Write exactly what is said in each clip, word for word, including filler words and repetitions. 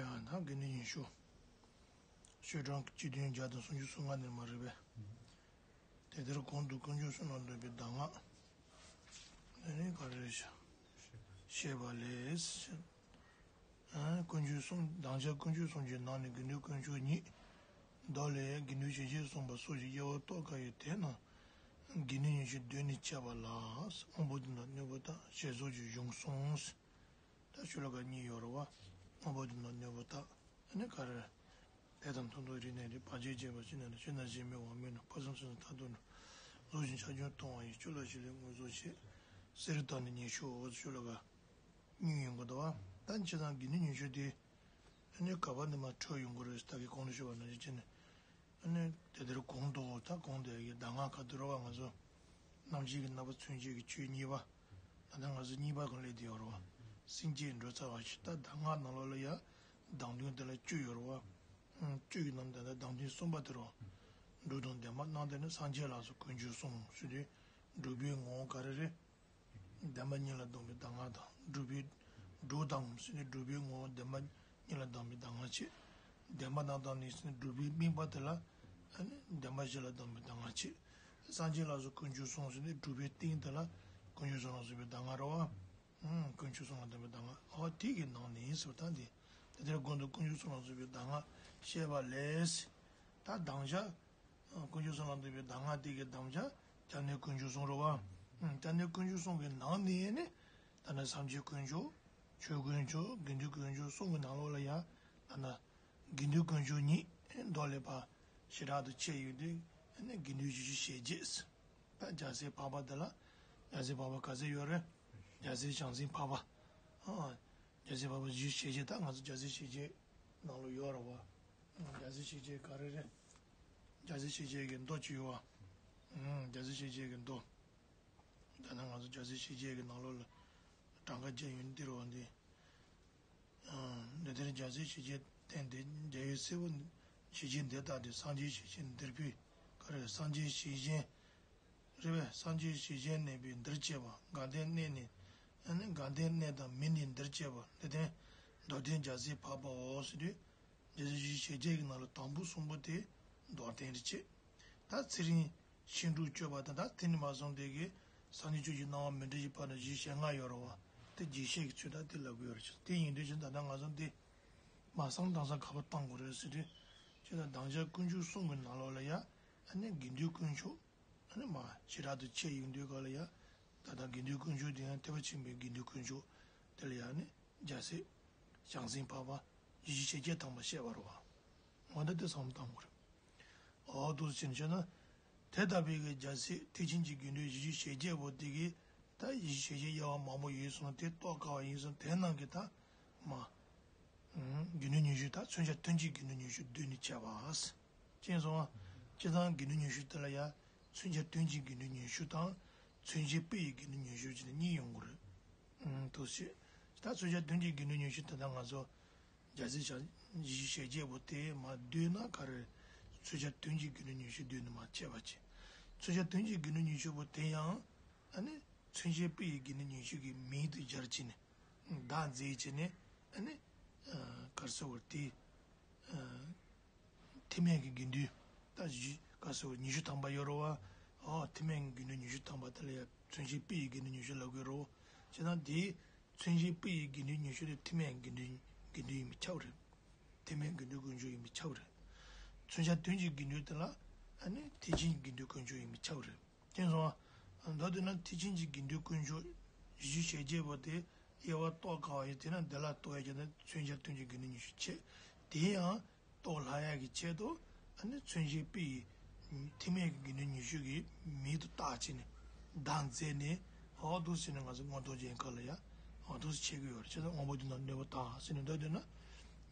ཡང་ན་དགེ་འདུན་ཉི་ཤུ། ཤོག་གྲངས་སྤྱི་དོན་བརྒྱ་དང་སུམ་ཅུ་སོ་ལྔ་ནས་མར་རེད་པས། དེ་ལྟར་གོང་དུ་དཀོན་མཆོག་གསུམ་ལ་འདུད་པའི་གདམས་ངག་འདི་ནི་ག་རེ་རེད། བཤད་པ་ལས། དཀོན་མཆོག་གསུམ། དམ་བཅའ་དཀོན་མཆོག་གསུམ་གྱི་ནང་ནས་དགེ་འདུན་དཀོན་མཆོག་ཉིད། མདོ་ལས་དགེ་འདུན་བྱེད་བྱེད་གསུངས་པ་སོགས་ཀྱི་དབྱེ་བ་རྟོགས་དཀའ་བའི་དེ་རྣམས་དགེ་འདུན་ཉི་ཤུ་བསྡུས་ནས་འཆད་པ་ལ། དབང་པོ་བདེ་ཐང་གནོད་པ་དང་ཞེས་སོགས་ཀྱི་གཞུང་གསུངས། ད་ཤོ་ལོ་ཀ་གཉིས་ཡོད་རེད་པ། དབང་པོ་བདེ་ཐང་གནོད་པ་དང་། ཨ་ནི་ག་རེ། དེ་དང་མཐུན་ཐོག་རིག་གནས་རེད། བར་ཆད་བཅས་པ་ཕྱི་ནས་ནི་ཕྱི་ནང་ཕྱི་མའི་དབང་མེད་ན། འཕགས་སེམས་སུ་ནི་མཐར་ཐུག་ན། རྫོགས་ཤིང་ཆགས་སྐྱོན་སྟོང་བ་ཡི། སྤྱོད་ལ་ཞི་ལྷག་ངོས་བཟུང་བྱེད། གསེར་དང་ནི་ཉི་ཤུའོ། ཤོ་ལོ་ཀ་གཉིས་ཡོང་གི་འདུག་པ། ད་བྱས་ཙང་དགེ་འདུན་ཉི་ཤུ་དེ། ཨ་ནི་ག་པ་ནས་མར་འཕྲོས་ཡོང་གི་རེད། ད་གིན་གོང་དུ་ཞུས་པ་ནང་བཞིན་བྱས་ནས། ཨ་ནི་དེ་ལྟར་གོང་དུ། ད་གོང་དེ་གི་གདམས་ངག་ག་དུས་རེད་པ། ང་ཚོ་རྣམ་བཤད་ཀྱི་རྣམ་པ་མཚོན་བྱེད་ཀྱི་ཆོས་གཉིས་པ། ད་ལྟ་ང་ཚོ་གཉིས་པ་གང་སླེབས་དེ་ཡོད་རེད་པ། སེམས་བསྐྱེད་འགྲོ་ཚར་བ་ཞིག། ད་གདམས་ངག་ནང་ལོགས་ལ་ཡ། གདམས་དོན་དེ་ལ་བཅུ་ཡོད་རེད་པ། ཨང་། བཅུ་ཡི་ནང་ད་ལྟ་གདམས་དོན་གསུམ་པ་དེ་རེད་པ། སྒྲུབ་དང་བདེན་པ་སྣང་མཐའ་ནི། སངས་རྒྱས་ལ་སོགས་དཀོན་མཆོག་གསུམ་ཟེར་དུས། སྒྲུབ་པའི་ངོ་བོ་ག་རེ་རེད། བདེན་པ་གཉིས་ལ་སྡོམ་པའི་གདམས་ངག་དང་། སྒྲུབ་པའི། སྒྲུབ་དང་ཟེར་ནས་སྒྲུབ་པའི་ངོ་བོ་བདེན་པ་གཉིས་ལ་སྡོམ་པའི་གདམས་ངག་བྱེད། བདེན་པ་སྣང་མཐའ་ནི་ཟེར་ནས་སྒྲུབ་པའི་དམིགས་པ་དེ་ལ། ཨ་ནི་བདེན་པ་བཞི་ལ་སྡོམ་པའི་གདམས་ངག་བྱེད། སངས་རྒྱས་ལ་སོགས་དཀོན་མཆོག་གསུམ་ཟེར་ནས་སྒྲུབ་པའི་རྟེན་དེ་ལ་དཀོན་མཆོག་གསུམ་ལ་སོགས་པའི་གདམས་ངག་རེད་པ། ཨང་། དཀོན་མཆོག་གསུམ་ལ་སྡོམ་པའི་གདམས་ངག། ཨོ་དེ་གི་ནང་ནས་ཡིན་ཟེར་བ། ད་འདི་དེ་ལྟར་གོང་དུ་དཀོན་མཆོག་གསུམ་ལ་སོགས་པའི་གདམས་ངག་བཤད་པ་ལས། ད་གདམས་ངག་དཀོན་མཆོག་གསུམ་ལ་འདུད་པའི་གདམས་ངག་དེ་གི་དམ་བཅའ་སྐྱབས་གནས་དཀོན་མཆོག་གསུམ་རེད་པ། ཨང་། སྐྱབས་གནས་དཀོན་མཆོག་གསུམ་གྱི་ནང་ནས་ནི། ད་ནི་སངས་རྒྱས་དཀོན་མཆོག་ཆོས་དཀོན་མཆོག་དགེ་འདུན་དཀོན་མཆོག་གསུམ་གྱི་ནང་ལོགས་ལ་ཡ། ད་ནི་དགེ་འདུན་དཀོན་མཆོག་ཉིད་མདོ་ལས་ཕར་ཞེ་དྲག་ཏུ་འཆད་ཡོང་དུས། ཨ་ནི་དགེ་འདུན་བཞི་བཅུ་ཞེ་བརྒྱད། ད་རྒྱལ་སྲས་འཕགས་པ་དེ་ལ། རྒྱལ་སྲས་འཕགས་པ་ག་ཚོད་ཡོད་རེད། རྒྱལ་སྲས་བྱང་སེམས་འཕགས་པ། ཨང་། རྒྱལ་སྲས་འཕགས་པ་བཞི་བཅུ་ཞེ་བརྒྱད། ད་ང་ཚོ་རྒྱལ་སྲས་ཞེ་བརྒྱད་ནང་ལོགས་ཡོད་རེད་པ། རྒྱལ་སྲས་ཞེ་བརྒྱད་ག་རེ་རེད། རྒྱལ་སྲས་ཞེ་བརྒྱད་ཀྱི་མདོ་ཅིག་ཡོད་པ། རྒྱལ་སྲས་ཞེ་བརྒྱད་ཀྱི་མདོ། ད་ནི་ང་ཚོ་རྒྱལ་སྲས་ཞེ་བརྒྱད་ཀྱི་ནང་ལོགས་ལ་གྲངས་ཀ་བརྒྱབ་ཡོང་དུས་རེད་པ། འདི། འདི་ལྟར་རྒྱལ་སྲས་ཞེ་བརྒྱད་བསྟན་ཏེ། རྒྱལ་བའི་སྲས་པོ་ཞེ་བརྒྱད་འདི་ལྟ་སྟེ། སངས་རྒྱས་ཞེས་བྱའི་འདིར་འཕོས། ག་རེ། སངས་རྒྱས་ཞེས་བྱའི། རེད་པས། སངས་རྒྱས་ཞེས་བྱའི་གནས་པའི་འདིར་སྐྱེས་པ། དགའ་ལྡན་གནས་ནི། ཨ་ནི་དགའ་ལྡན་གནས་དང་མི་ནི་འདིར་སྐྱེས་པ། འདི་ལྟར་མདོར་བསྟན་རྒྱལ་སྲས་འཕགས་པའོ་ཟེར་དུས། རྒྱལ་སྲས་བཞི་བཅུ་ཞེ་བརྒྱད་ཀྱི་ནང་ལ་དང་པོ་གསུམ་པོ་དེ་མདོར་བསྟན་རེད་བྱས། ད་ཚེ་རིང་ཤིང་འབྲུག་སྤྱོད་པ་དང་། ད་དེ་ནས་མར་བཟུང་སྟེ་གི་སངས་རྒྱས་ཆོས་ཀྱི་སྣང་བ་མི་འདྲ་བཞི་བར་ན་བཞི་བཅུ་ཞེ་ལྔ་ཡོད་རེད་པ། དེ་རྒྱས་བཤད་ཀྱི་ཚུལ་ད་དེ་ལབ་ཀྱི་ཡོད་རེད་བྱས། དེ་ཡིན་དུས་ཅི། ད་ལྟ་ང་ཚོ་འདི་མར་གསང་དང་ས་ག་པར་བཏང་དགོས་རེད་ཟེར་དུས། ཅི་ད་དམ་བཅའ་དཀོན་མཆོག་གསུམ་གྱི་ནང་ལོགས་ལ་ཡ། ཨ་ནི་དགེ་འདུན་དཀོན་མཆོག་ཨ་ནི་མར་ཞེ་དྲག་ཏུ་འཆད་ཡོང་དུས་སྐབས་ལ་ཡ། ད་ལྟ་དགེ་འདུན་དཀོན་མཆོག་དེ་ཡང་ཐེག་པ་ཆེན་པོའི་དགེ་འདུན་དཀོན་མཆོག་དེ་ལ་ཡ་ནི་རྒྱལ་སྲས་བྱང་སེམས་འཕགས་པ་བཞི་བཅུ་ཞེ་བརྒྱད་ཐམ་པ་བཤད་པ་རེད་པ། འོ་ད་དེ་བསམ་བློ་བཏང་དགོས་རེད། འོ་འདུག་སེ་བྱས་ན། དེ་ལྟ་བུའི་གི་རྒྱལ་སྲས་ཐེག་ཆེན་གྱི་དགེ་འདུན་བཞི་བཅུ་ཞེ་བརྒྱད་པོ་དེ་གི། ད་བཞི་བཅུ་ཞེ་བརྒྱད་དབྱེ་བ་མང་པོ་ཡོད་སོང་། དེ་རྟོགས་དཀའ་བ་ཡིན་སོང་། དེ་རྣམས་ཀྱི་ད་མར། ཨང་། དགེ་འདུན་ཉི་ཤུ། ད་མཚོན་བྱ་དོན་གྱི་དགེ་འདུན་ཉི་ཤུ་བསྡུས་ནས་འཆད་པ། མཁྱེན་སོང་ང་། སྤྱིར་བཏང་དགེ་འདུན་ཉི་ཤུ་དེ་ལ་ཡ། མཚོན་བྱ་དོན་གྱི་དགེ་འདུན་ཉི་ཤུ་དང་། མཚོན་བྱེད་དཔེ་ཡི་དགེ་འདུན་ཉི་ཤུ་བྱས་ནས་གཉིས་ཡོང་གི་རེད། ཨང་། འདུག་སེ་བྱས། ད་མཚོན་བྱ་དོན་གྱི་དགེ་འདུན་ཉི་ཤུ་དེ་ད་ང་ཚོ་རྒྱལ་སྲས་བཞི་བཅུ་ཞེ་བརྒྱད་པོ་དེ་མར་བསྡུས་ན་ག་རེ། མཚོན་བྱ་དོན་གྱི་དགེ་འདུན་ཉི་ཤུ་བསྡུས་ནས་མར་འཆད་པ་བྱས། མཚོན་བྱ་དོན་གྱི་དགེ་འདུན་ཉི་ཤུ་པོ་དེ་ཡང་། ཨ་ནི་མཚོན་བྱེད་དཔེ་ཡི་དགེ་འདུན་ཉི་ཤུ་གི་མིང་དུ་སྦྱར་བྱས་ནས། བདག་འཛིན་བྱས་ནས། ཨ་ནི། ཨ། ག་རེ་ཟེར་དགོས་རེད་དེ། ཨ། ཐེག་དམན་གྱི་དགེ་འདུན། ད་བཞི། ག་རེ་ཟེར་དགོས་རེད། ཉི་ཤུ་ཐམ་པ་ཡོད་རེད་པ། ཨོ། ཐེག་དམན་གྱི་དགེ་འདུན་ཉི་ཤུ་ཐམ་པ་དེ་ལ་ཡ་མཚོན་བྱེད་དཔེ་ཡི་དགེ་འདུན་ཉི་ཤུ་ལབ་ཀྱི་ཡོད་རེད་པ། བྱས་ཙང་དེའི་མཚོན་བྱེད་དཔེ་ཡི་དགེ་འདུན་ཉི་ཤུ་དེ་ཐེག་དམན་གྱི་དགེ་འདུན། དགེ་འདུན་ཡིན་པས་ཁྱབ་རེད། ཐེག་དམན་དགེ་འདུན་དཀོན་མཆོག་ཡིན་པས་ཁྱབ་རེད། མཚོན་བྱ་དོན་གྱི་དགེ་འདུན་དེ་ལ། ཨ་ནི་ཐེག་ཆེན་གྱི་དགེ་འདུན་དཀོན་མཆོག་ཡིན་པས་ཁྱབ་རེད། མཁྱེན་སོང་ང་། མདོར་བསྡུས་ན་ཐེག་ཆེན་གྱི་དགེ་འདུན་དཀོན་མཆོག་བཞི་བཅུ་ཞེ་བརྒྱད་པོ་དེ་དབྱེ་བ་རྟོགས་དཀའ་བ་ཡོད། དེ་ན་དེ་ལ་རྟོགས་ཡ་བྱས་ན་མཚོན་བྱ་དོན་གྱི་དགེ་འདུན་ཉི་ཤུ་བྱས། དེ་ཡང་རྟོགས་སླ་ཡ་གི་ཆེད་དུ། ཨ་ནི་མཚོན་བྱེད་དཔེ་ཡི་ཐེག་དམན་གྱི་དགེ་འདུན་ཉི་ཤུ་གི་མིང་དུ་བཏགས་བྱས་ནས་བདག་འཛིན་ནས། འོ་འདུག་སེ་བྱས་ནས་ང་ཚོ་མངོན་རྟོགས་རྒྱན་ཁ་ལ་ཡ་འོ་འདུག་སེ་འཆད་ཀྱི་ཡོད་རེད། བྱས་ཙང་དབང་པོ་བདེ་ཐང་གནོད་པ་དང་ཟེར་ནས། མདོར་བསྡུས་ན་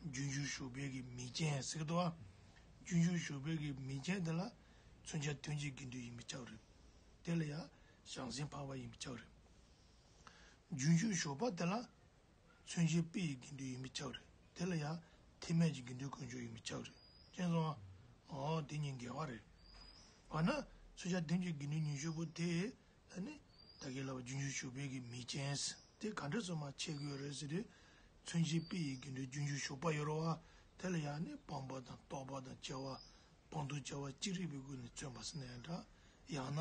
རྒྱུན་འཇུག་ཞུགས་པའི་གི་མིང་ཅན་ཟེར་གྱི་འདུག་པ། རྒྱུན་འཇུག་ཞུགས་པའི་གི་མིང་ཅན་དེ་ལ་མཚོན་བྱ་དོན་གྱི་དགེ་འདུན་ཡིན་པས་ཁྱབ་རེད། དེ་ལ་ཡ་བྱང་སེམས་འཕགས་པ་ཡིན་པས་ཁྱབ་རེད། རྒྱུན་འཇུག་ཞུགས་པ་དེ་ལ་མཚོན་བྱེད་དཔེ་ཡི་དགེ་འདུན་ཡིན་པས་ཁྱབ་རེད། དེ་ལ་ཡ་ཐེག་དམན་གྱི་དགེ་འདུན་དཀོན་མཆོག་ཡིན་པས་ཁྱབ་རེད། མཁྱེན་སོང་ང་། འོ་དེ་གཉིས་འགལ་བ་རེད། འོ་ན་མཚོན་བྱ་དོན་གྱི་དགེ་འདུན་ཉི་ཤུ་པོ་དེ། ཨ་ནི་ད་གིན་ལབ་པ་རྒྱུན་འཇུག་ཞུགས་པའི་གི་མིང་ཅན། དེ་ག་འདྲ་ཚོ་མར་འཆད་ཀྱི་ཡོད་རེད་ཟེར་དུས། མཚོན་བྱེད་དཔེ་ཡི་དགེ་འདུན་རྒྱུན་ཞུགས་ཞུགས་པ་ཡོད་རེད་བ། དེ་ལ་ཡང་ནི་སྤངས་པ་དང་རྟོག་པ་དང་དཔྱད་པ། སྤངས་རྟོགས་དཔྱད་པ་ཅི་རིགས་པའི་སྒོ་ནས་མཚོན་པ་ཟེར་ན་ཡང་འདྲ། ཡང་ན་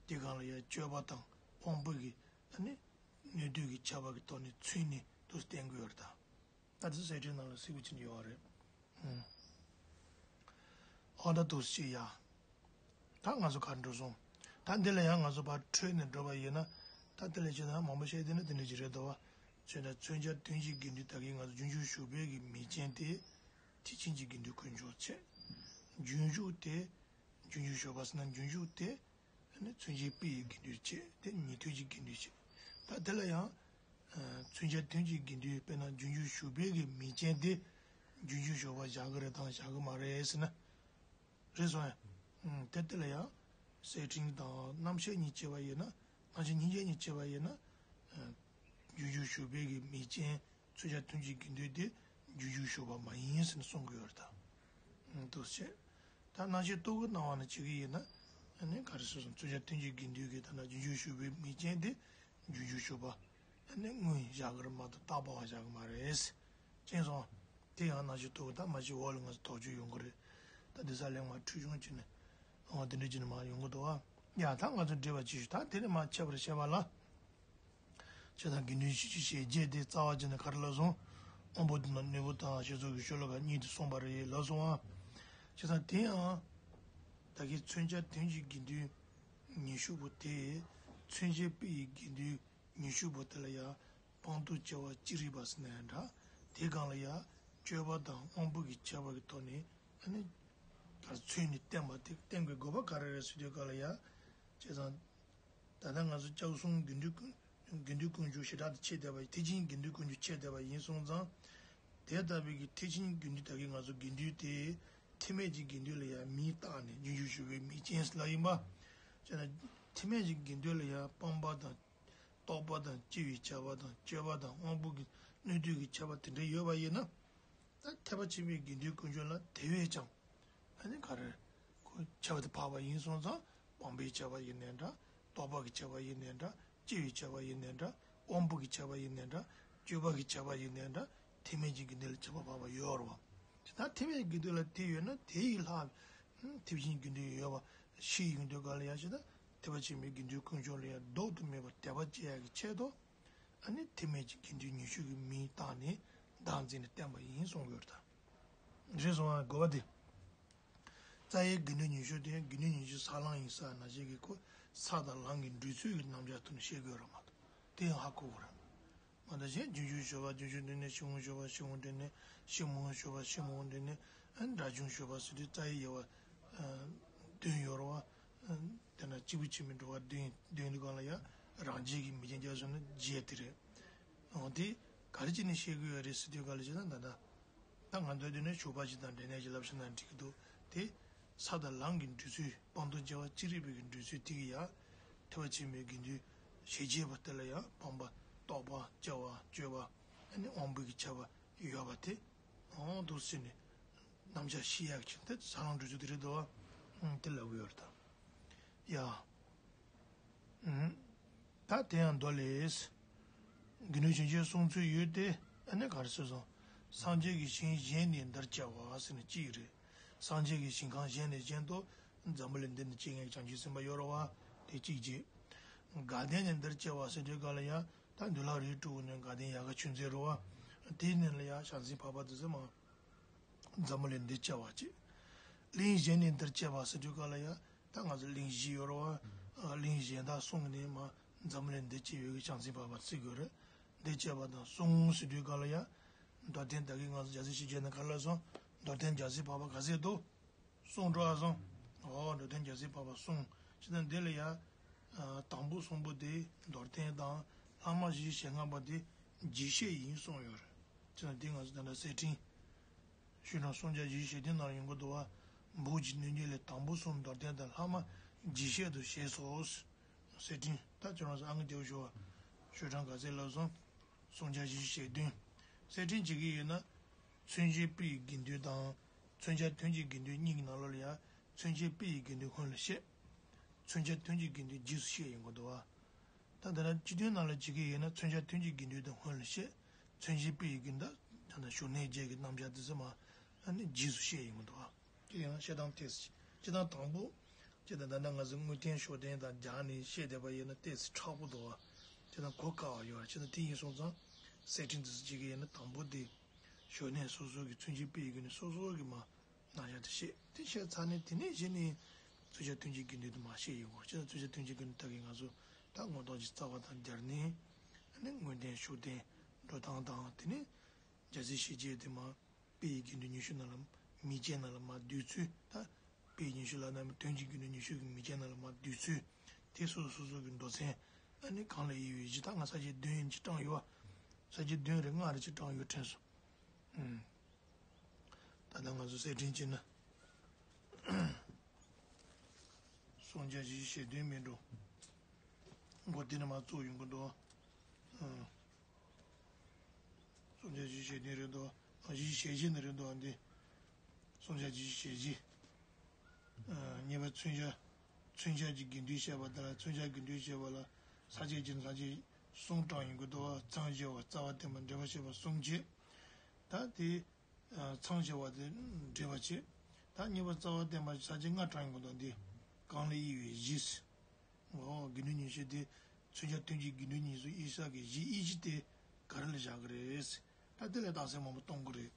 དེ་གང་ལ་ཡང་དཔྱོད་པ་དང་དབང་པོ་གི་ཨ་ནི་སྣོད་བསྡུས་ཀྱི་ཁྱད་པར་གྱི་ཐོག་ནས་མཚོན་ནས་འདུག་བསྟན་དགོས་ཡོད་རེད་ད། ད་དེ་གསེར་ཕྲེང་ནང་ལ་གཟིགས་པ་ཅིག་ཡོད་རེད། ཨུམ། ཨོ་ད་འདུག་སེ་ཡ། ད་ང་ཚོ་གར་འགྲོ་སོང་། ད་འདི་ལ་ཡང་ང་ཚོ་ཕར་འཕྲོས་ནས་འགྲོ་བ་ཡིན་ན། ད་དེ་ལས་ཅི་ན་མང་པོ་བཤད་དེ་ནི་དེ་འདྲ་ཅིག་རེད་དོ། མཚོན་ན་མཚོན་བྱ་དོན་གྱི་དགེ་འདུན་ད་གིན་ང་ཚོ་རྒྱུན་ཞུགས་ཞུགས་པའི་གི་མིང་ཅན་དེ། ཐེག་ཆེན་གྱི་དགེ་འདུན་དཀོན་མཆོག་བྱས། རྒྱུན་ཞུགས་དེ། རྒྱུན་ཞུགས་ཞུགས་པ་ཟེར་ན་རྒྱུན་ཞུགས་དེ། ཨ་ནི་མཚོན་བྱེད་དཔེ་ཡི་དགེ་འདུན་བྱས་དེ་ཉན་ཐོས་ཀྱི་དགེ་འདུན་བྱས། ད་དེ་ལ་ཡང་། མཚོན་བྱ་དོན་གྱི་དགེ་འདུན་དཔེར་ན་རྒྱུན་ཞུགས་ཞུགས་པའི་གི་མིང་ཅན་དེ། རྒྱུན་ཞུགས་ཞུགས་པ་བཞག་གི་རེད་དང་བཞག་གི་མ་རེད་ཟེར་ན། རེད་སོང་ཡ། ཨུམ། དེ་དེ་ལ་ཡང་གསེར་ཕྲེང་དང་རྣམ་བཤད་གཉིས་བྱས་པ་ཡིན་ན། རྣམ་བཤད་སྙིང་རྗེ་གཉིས་བྱས་པ་ཡིན་ན། ཨ། རྒྱུན་ཞུགས་ཞུགས་པའི་གི་མིང་ཅན་མཚོན་བྱ་དོན་གྱི་དགེ་འདུན་དེ་རྒྱུན་ཞུགས་ཞུགས་པ་མ་ཡིན་ཟེར་ནས་གསུང་གི་ཡོད་རེད་ད། ཨུམ། འདུག་སེ་བྱས། ད་རྣམ་བཤད་རྟོག་གེ་སྣང་བ་ནས་བྱེད་ཀྱི་ཡིན་ན། ཨ་ནི་ག་རེ་ཟེར་སོང་མཚོན་བྱ་དོན་གྱི་དགེ་འདུན་གྱི་ད་ལྟ་རྒྱུན་ཞུགས་ཞུགས་པའི་མིང་ཅན་དེ་རྒྱུན་ཞུགས་ཞུགས་པ། ཨ་ནི་དངོས་བཞག་གི་རེད་མ་གཏོགས་རྟག་པ་བ་བཞག་གི་མ་རེད། མཁྱེན་སོང་། དེ་ཡང་རྣམ་བཤད་རྟོག་གེ་ད་མ་གཞི་འོག་ལ་ང་ཚོ་དོགས་གཅོད་ཡོང་གི་རེད། ད་དེ་ས་ལེགས་མ་འཕྲོས་བྱུང་བྱས་ནས། འོ་དེ་འདྲ་བྱས་ནས་མར་ཡོང་གི་འདུག་ཨ། ཡ་ད་ང་ཚོ་འགྲེལ་པ་ཅིག་ཞུ་ད་དེ་ནས་མར་ཁྱད་པར་བཤད་པ་ལ། བྱས་ཙང་དགེ་འདུན་ཞེས་བྱ་ཞེས་བྱས་དེ་རྩ་བ་བྱས་ནས་ག་རེ་ལབ་སོང་། དབང་པོ་དང་ནུས་པོ་དང་ཞེས་སོགས་ཀྱི་ཤོ་ལོ་ཀ་གཉིས་དེ་གསུངས་པ་རེད་ལབ་སོང་ཨ། བྱས་ཙང་དེ་ཡང་། ད་གིན་མཚོན་བྱ་དོན་གྱི་དགེ་འདུན་ཉི་ཤུ་པོ་དེ། མཚོན་བྱེད་དཔེ་ཡི་དགེ་འདུན་ཉི་ཤུ་པོ་དེ་ལ་ཡང་སྤངས་རྟོགས་དཔྱད་པ་ཅི་རིགས་པ་ཟེར་ན་ཡང་འདྲ། དེ་སྒང་ལ་ཡང་དཔྱོད་པ་དང་དབང་པོ་གི་ཁྱད་པར་གྱི་ཐོག་ནས་ཨ་ནི། ད་མཚོན་ནས་བསྟན་པ་དེ་བསྟན་དགོས་དགོས་པ་ག་རེ་རེད་ཟེར་དུས་སྒང་ལ་ཡང་། བྱས་ཙང་། ད་ལྟ་ང་ཚོ་སྐྱབས་གསུམ་དགེ་འདུན་ཀུན་དགེ་འདུན་དཀོན་མཆོག་ཞེ་དྲག་ཏུ་ཆེ་བསྡད་པ་ཐེག་ཆེན་དགེ་འདུན་དཀོན་མཆོག་ཆེ་བསྡད་པ་ཡིན་སོང་ཙང་། དེ་ལྟ་བུའི་གི་ཐེག་ཆེན་དགེ་འདུན་ད་གིན་ང་ཚོ་དགེ་འདུན་དེ་ཐེག་དམན་གྱི་དགེ་འདུན་ལ་ཡང་མིང་བཏགས་ནས་རྒྱུན་ཞུགས་ཞུགས་པའི་མིང་ཅན་ལ་ཡིན་པ། བྱས་ན་ཐེག་དམན་གྱི་དགེ་འདུན་ལ་ཡང་སྤངས་པ་དང་། རྟོག་པ་དང་སྐྱེ་བའི་ཁྱད་པར་དང་སྤྱོད་པ་དང་དབང་པོ་གི་སྣོད་བསྡུས་ཀྱི་ཁྱད་པར་དེ་འདྲ་ཡོད་པ་ཡིན་ན། ད་ཐེག་པ་ཆེན་པོའི་དགེ་འདུན་དཀོན་མཆོག་ལ་དེ་བས་ཀྱང་། ཨ་ནི་ག་རེ། ཁོ་ཁྱད་པར་དུ་འཕགས་པ་ཡིན་སོང་ཙང་སྤངས་པའི་ཁྱད་པར་ཡིན་ནའི་འདྲ། རྟོག་པ་གི་ཁྱད་པར་ཡིན་ནའི་འདྲ། སྐྱེ་བའི་ཁྱད་པར་ཡིན་ནའི་འདྲ། དབང་པོ་གི་ཁྱད་པར་ཡིན་ནའི་འདྲ། སྤྱོད་པ་གི་ཁྱད་པར་ཡིན་ནའི་འདྲ། ཐེག་དམན་གྱི་དགེ་འདུན་ལ་ཁྱད་པར་འཕགས་པ་ཡོད་རེད་བ། ད་ཐེག་དམན་གྱི་དགེ་འདུན་ལ་དེ་ཡོད་ན་དེ་ཡི་ལྷག་ཐེག་ཆེན་གྱི་དགེ་འདུན་ཡོད་པ་ཤེས་ཡོང་དུས་སྒང་ལ་ཡང་ཞེ་ད་ཐེག་པ་ཆེན་པོའི་དགེ་འདུན་དཀོན་མཆོག་ལ་ཡང་ལྡོག་ཏུ་མེད་པར་དད་པ་སྐྱེ་ཡག་གི་ཆེད་དུ། ཨ་ནི་ཐེག་དམན་གྱི་དགེ་འདུན་ཉི་ཤུ་གི་མིང་བཏགས་ནས་བདག་འཛིན་ནས་བསྟན་པ་ཡིན་གསུང་གི་ཡོད་རེད་ད། རེད་སོང་ཨ་དགོས་པ་དེ། རྩ་བའི་དགེ་འདུན་ཉི་ཤུ་དེ་དགེ་འདུན་ཉི་ཤུ་ས་ལམ་ཡིན་ས་ནང་བཞིན་གྱི་ཁོ་ས་དང་ལམ་གྱི་འགྲོ་ཚུལ་གྱི་རྣམ་གཞག་ཐོག་ནས་བཤད་དགོས་ར་མ་གཏོགས་དེ་ཡང་ཧ་གོ་དགོས་ར། མ་གཏོགས་གཞན་རྒྱུན་ཞུགས་ཞུགས་པ་རྒྱུན་ཞུགས་འདྲེན་ནས་ཕྱིར་འོང་ཞུགས་པ་ཕྱིར་འོང་འདྲེན་ནས་ཕྱིར་མི་འོང་ཞུགས་པ་ཕྱིར་མི་འོང་འདྲེན་ནས་ཨ་ནི་སྒྲ་བྱུང་ཞུགས་པ་ཟེར་དུས་རྩ་བའི་དབྱེ་བ་བདུན་ཡོད་ར་བ། དེ་ན་གཅིག་པུ་ཕྱིར་མི་འགྲོ་བ་བདུན་བདུན་འདི་སྒང་ལ་ཡང་རང་རྒྱལ་གྱི་མིང་ཅན་རྒྱབ་སོང་ན་བརྒྱད་དེ་རེད། འོ་དེ་ག་རེ་བྱས་ནས་བཤད་དགོས་ཡོད་རེད་ཟེར་དུས་ག་ལ་བྱས་ན་ད་ལྟ། ད་ང་ཚོའི་དུས་ནས་ཞུགས་པ་ཞིག་དང་འབྲེལ་ནས་ཞིག་ལབ་ཤེས་ན་འགྲིག་གི་འདུག་དེ། ས་དང་ལམ་གྱི་འགྲོ་ཚུལ་སྤངས་རྟོགས་བྱ་བ་ཅི་རིགས་པའི་གི་འགྲོ་ཚུལ་དེ་གི་ཡང་། ཐེག་པ་ཆེན་པོའི་དགེ་འདུན་ཞེས་བྱ་བ་དེ་ལ་ཡང་སྤངས་པ་རྟོག་པ་སྐྱེ་བ་སྤྱོད་པ་ཨ་ནི་དབང་པོ་གི་ཁྱད་པར་ཡོད་པ་དེ། འོང་དུ་ཟེར་ནས་རྣམ་གཞག་ཤེས་ཡག་ཆེད་དུ་ས་ལམ་འགྲོ་ཚུལ་དེ་རེད་འདུག་བ། དེ་ལབ་གི་ཡོད་རེད་ད། ཡ། ད་དེ་ཡང་མདོ་ལས། དགེ་འདུན་ཞིང་ཆེན་གསུང་ཚུལ་ཡོད་དེ་ཨ་ནི་ག་རེ་ཟེར་སོང་། སངས་རྒྱས་ཀྱི་ཞིང་གཞན་ནས་འདིར་སྐྱེ་བ་ཟེར་ནས་གཅིག་རེད། སངས་རྒྱས་ཀྱི་ཞིང་ཁམས་གཞན་ནས་གཞན་དུ་འཛམ་བུ་གླིང་འདི་ནས་སྐྱེ་མཁན་བྱང་ཆུབ་སེམས་དཔའ་ཡོད་རེད་བ། དེ་གཅིག་བྱས། དགའ་ལྡན་ནས་འདིར་སྐྱེ་བ་ཟེར་དུས་སྒང་ལ་ཡང་ད་འདུལ་བ་རིགས་དྲུག་ནས་དགའ་ལྡན་ཡལ་ག་ཆོས་མཛད་རེད་བ། དེ་ནས་ལ་ཡང་བྱང་སེམས་འཕགས་པ་དེ་ཚོ་མ། འཛམ་བུ་གླིང་འདིར་སྐྱེ་བ་གཅིག་གླིང་གཞན་ནས་འདིར་སྐྱེ་བ་ཟེར་དུས་སྒང་ལ་ཡང་ད་ང་ཚོ་གླིང་བཞི་ཡོད་རེད་བ། གླིང་གཞན་དག་གསུམ་ནས་མ་འཛམ་བུ་གླིང་འདིར་སྐྱེ་ཡོད་ཀྱི་བྱང་སེམས་འཕགས་པ་བརྩི་དགོས་རེད། འདིར་སྐྱེ་བ་དང་གསུམ་ཟེར་དུས་སྒང་ལ་ཡང་། མདོར་བསྟན་ད་གིན་ང་ཚོ་རྒྱལ་སྲས་ཆོས་རྒྱལ་ནས་ག་རེ་ལབ་སོང་། མདོར་བསྟན་རྒྱལ་སྲས་འཕགས་པ་ག་ཚད་འདུག་གསུམ་འགྲོ་ཨ་སོང་། འོ་མདོར་བསྟན་རྒྱལ་སྲས་འཕགས་པ་གསུམ། ཅི་ལྟར་འདི་ལ་ཡ། དང་པོ་གསུམ་པོ་དེ་མདོར་བསྟན་དང་ལྷག་མ་བཞི་ཞེ་ལྔ་པ་དེ་རྒྱས་བཤད་ཡིན་གསུངས་ཡོད་རེད། ཅི་ལྟར་འདི་ང་ཚོ་ད་ལྟ་གསེར་ཕྲེང་། ཤོག་གྲངས་སུམ་བརྒྱ་བཞི་བཅུ་ཞེ་བདུན་ནང་ཡོང་གི་འདུག་བ། འབུམ་གྱི་སྣོད་བརྒྱུད་ལས་དང་པོ་གསུམ་མདོར་བསྟན་དང་ལྷག་མ་རྒྱས་བཤད་དུ་བཤད་སོ། གསེར་ཕྲེང་ད་ཁྱོད་རང་ཚོ་ཨང་ཀི་རྒྱག་ཤོག་ཤོག་གྲངས་ག་ཚད་ལབ་སོང་། སུམ་བརྒྱ་བཞི་བཅུ་ཞེ་བདུན། གསེར་ཕྲེང་བྱེད་ཀྱི་ཡོད་ན། མཚོན་བྱེད་དཔེ་ཡི་དགེ་འདུན་དང་། མཚོན་བྱ་དོན་གྱི་དགེ་འདུན་གཉིས་ཀྱི་ནང་ལོགས་ལ་ཡང་མཚོན་བྱེད་དཔེ་ཡི་དགེ་འདུན་སྔོན་ལ་བཤད། མཚོན་བྱ་དོན་གྱི་དགེ་འདུན་རྗེས་སུ་བཤད་ཡོང་གི་འདུག་བ། ད་ད་ལྟ་སྤྱི་དོན་ནང་ལ་བྱེད་ཀྱི་ཡོད་ན་མཚོན་བྱ་དོན་གྱི་དགེ་འདུན་དེ་སྔོན་ལ་བཤད། མཚོན་བྱེད་དཔེ་ཡི་གི་འདི་ད་ལྟ་ཞུ་གནས་བརྒྱད་ཀྱི་རྣམ་གཞག་དེ་ཚོ་མ་ཨ་ནི་རྗེས་སུ་བཤད་ཡོང་གི་འདུག་བ། དེ་ཡང་བཤད་སྟངས་ཐད་ཀྱི་ཅི་དང་དང་པོ་ཅི་དང་ད་ལྟ་ང་ཚོ་དངོས་བསྟན་ཤུགས་བསྟན་དང་སྦྱར་ནས་བཤད་བསྡད་པ་ཡིན་ན་ཏོག་ཙམ་མཁྲེགས་པོ་འདུག་བ། ཅི་དང་གོ་དཀའ་བ་ཡོད་བ། ཅི་དང་དེ་ཡིན་སོང་ཙང་གསེར་ཕྲེང་དེ་ཚོ་གཅིག་གི་ཡིན་ན་དང་པོ་དེ་ཞུ་གནས་སོ་སོ་གི་མཚོན་བྱེད་དཔེ་ཡི་གི་ནི་སོ་སོ་གི་མ་རྣམ་གཞག་དེ་བཤད། དེ་བཤད་ཚར་ནས་དེ་ནས་གཞི་ནས་མཚོན་བྱ་མཐུན་བྱེད་དགེ་འདུན་དུ་མ་བཤད་ཡོད་གོ། ཅི་ལ་མཚོན་བྱ་མཐུན་བྱེད་དགེ་འདུན་ད་གིན་ང་ཚོ་ད་མངོན་རྟོགས་ཀྱི་རྩ་བ་དང་སྦྱར་ནས་ཨ་ནི་དངོས་བསྟན་ཤུགས་བསྟན་འགྲོ་སྟངས་དང་དེ་ནས་རྒྱལ་སྲས་ཞི་རྒྱས་དེ་མ་དཔེ་ཡི་དགེ་འདུན་ཉི་ཤུ་ནང་ལ་མིང་ཅན་ནང་ལ་མ་བསྡུས་ཚུལ། ད་དཔེ་ཡི་ཉི་ཤུ་ལ་ན་མི་དོན་གྱི་དགེ་འདུན་ཉི་ཤུ་གི་མིང་ཅན་ནང་ལ་མ་བསྡུས་ཚུལ་དེ་སོ་སོ་སོ་སོ་གི་མདོ་ཚན་ཨ་ནི་གང་ལ་དབྱེ་བའི་གཞི། ད་ང་ས་བཅད་བདུན་ཡིན་གྱི་དྲངས་ཡོད་བ། ས་བཅད་བདུན་རེ་ལྔ་རེ་ཅིག་དྲངས་ཡོད་དྲན་སོང་། ཨུམ། ད་ལྟ་ང་ཚོ་གསེར་ཕྲེང་གཅིག་ན། སྲུང་བྱ་བཞི་བཅུ་ཞེ་བདུན་མིན་འགྲོ། མགོ་དེ་ནས་མར་བཙུགས་ཡོང་གི་འདུག་ཨུམ། སྲུང་བྱ་བཞི་བཅུ་ཞེ་བདུན་རེད་འདུག་ཨ། བཞི་བཅུ་ཞེ་བཞི་ནི་རེད་འདུག་ཨ། འདི། སྲུང་བྱ་བཞི་བཅུ་ཞེ་བཞི། ཨུམ། གཉིས་པ་མཚོན་བྱ། མཚོན་བྱ་གྱི་དགེ་འདུན་བཤད་པ་དང་མཚོན་བྱ་དགེ་འདུན་བཤད་པ་ལ་ས་བཅད་ཀྱི་ས་བཅད་གསུམ་དྲངས་ཡོང་གི་འདུག་ཨ། མཚམས་བཞི་བ། རྩ་བ་བརྟན་པ། འགྲེལ་པ་བཤད་པ་གསུམ་བྱས། ད་དེ། ཨ། མཚམས་བཞི་བ་དེ་འགྲེལ་པ་བྱས། ད་གཉིས་པ་རྩ་བ་བརྟན་པ་ས་བཅད་ལྔ་དྲངས་ཡོང་གི་འདུག་འདི་གང་ལ་དབྱེ་བའི་གཞི། འོ། དགེ་འདུན་ཉི་ཤུ་དེ་མཚོན་བྱ་མཐུན་བྱེད་དགེ་འདུན་གཉིས་སུ་དབྱེ་ས་གི་གཞི་དབྱེ་གཞི་དེ་ག་རེ་ལ་བཞག་གི་རེད། ད་དེ་ལ་རྟགས་གསལ་མང་པོ་གཏོང་གི་རེད།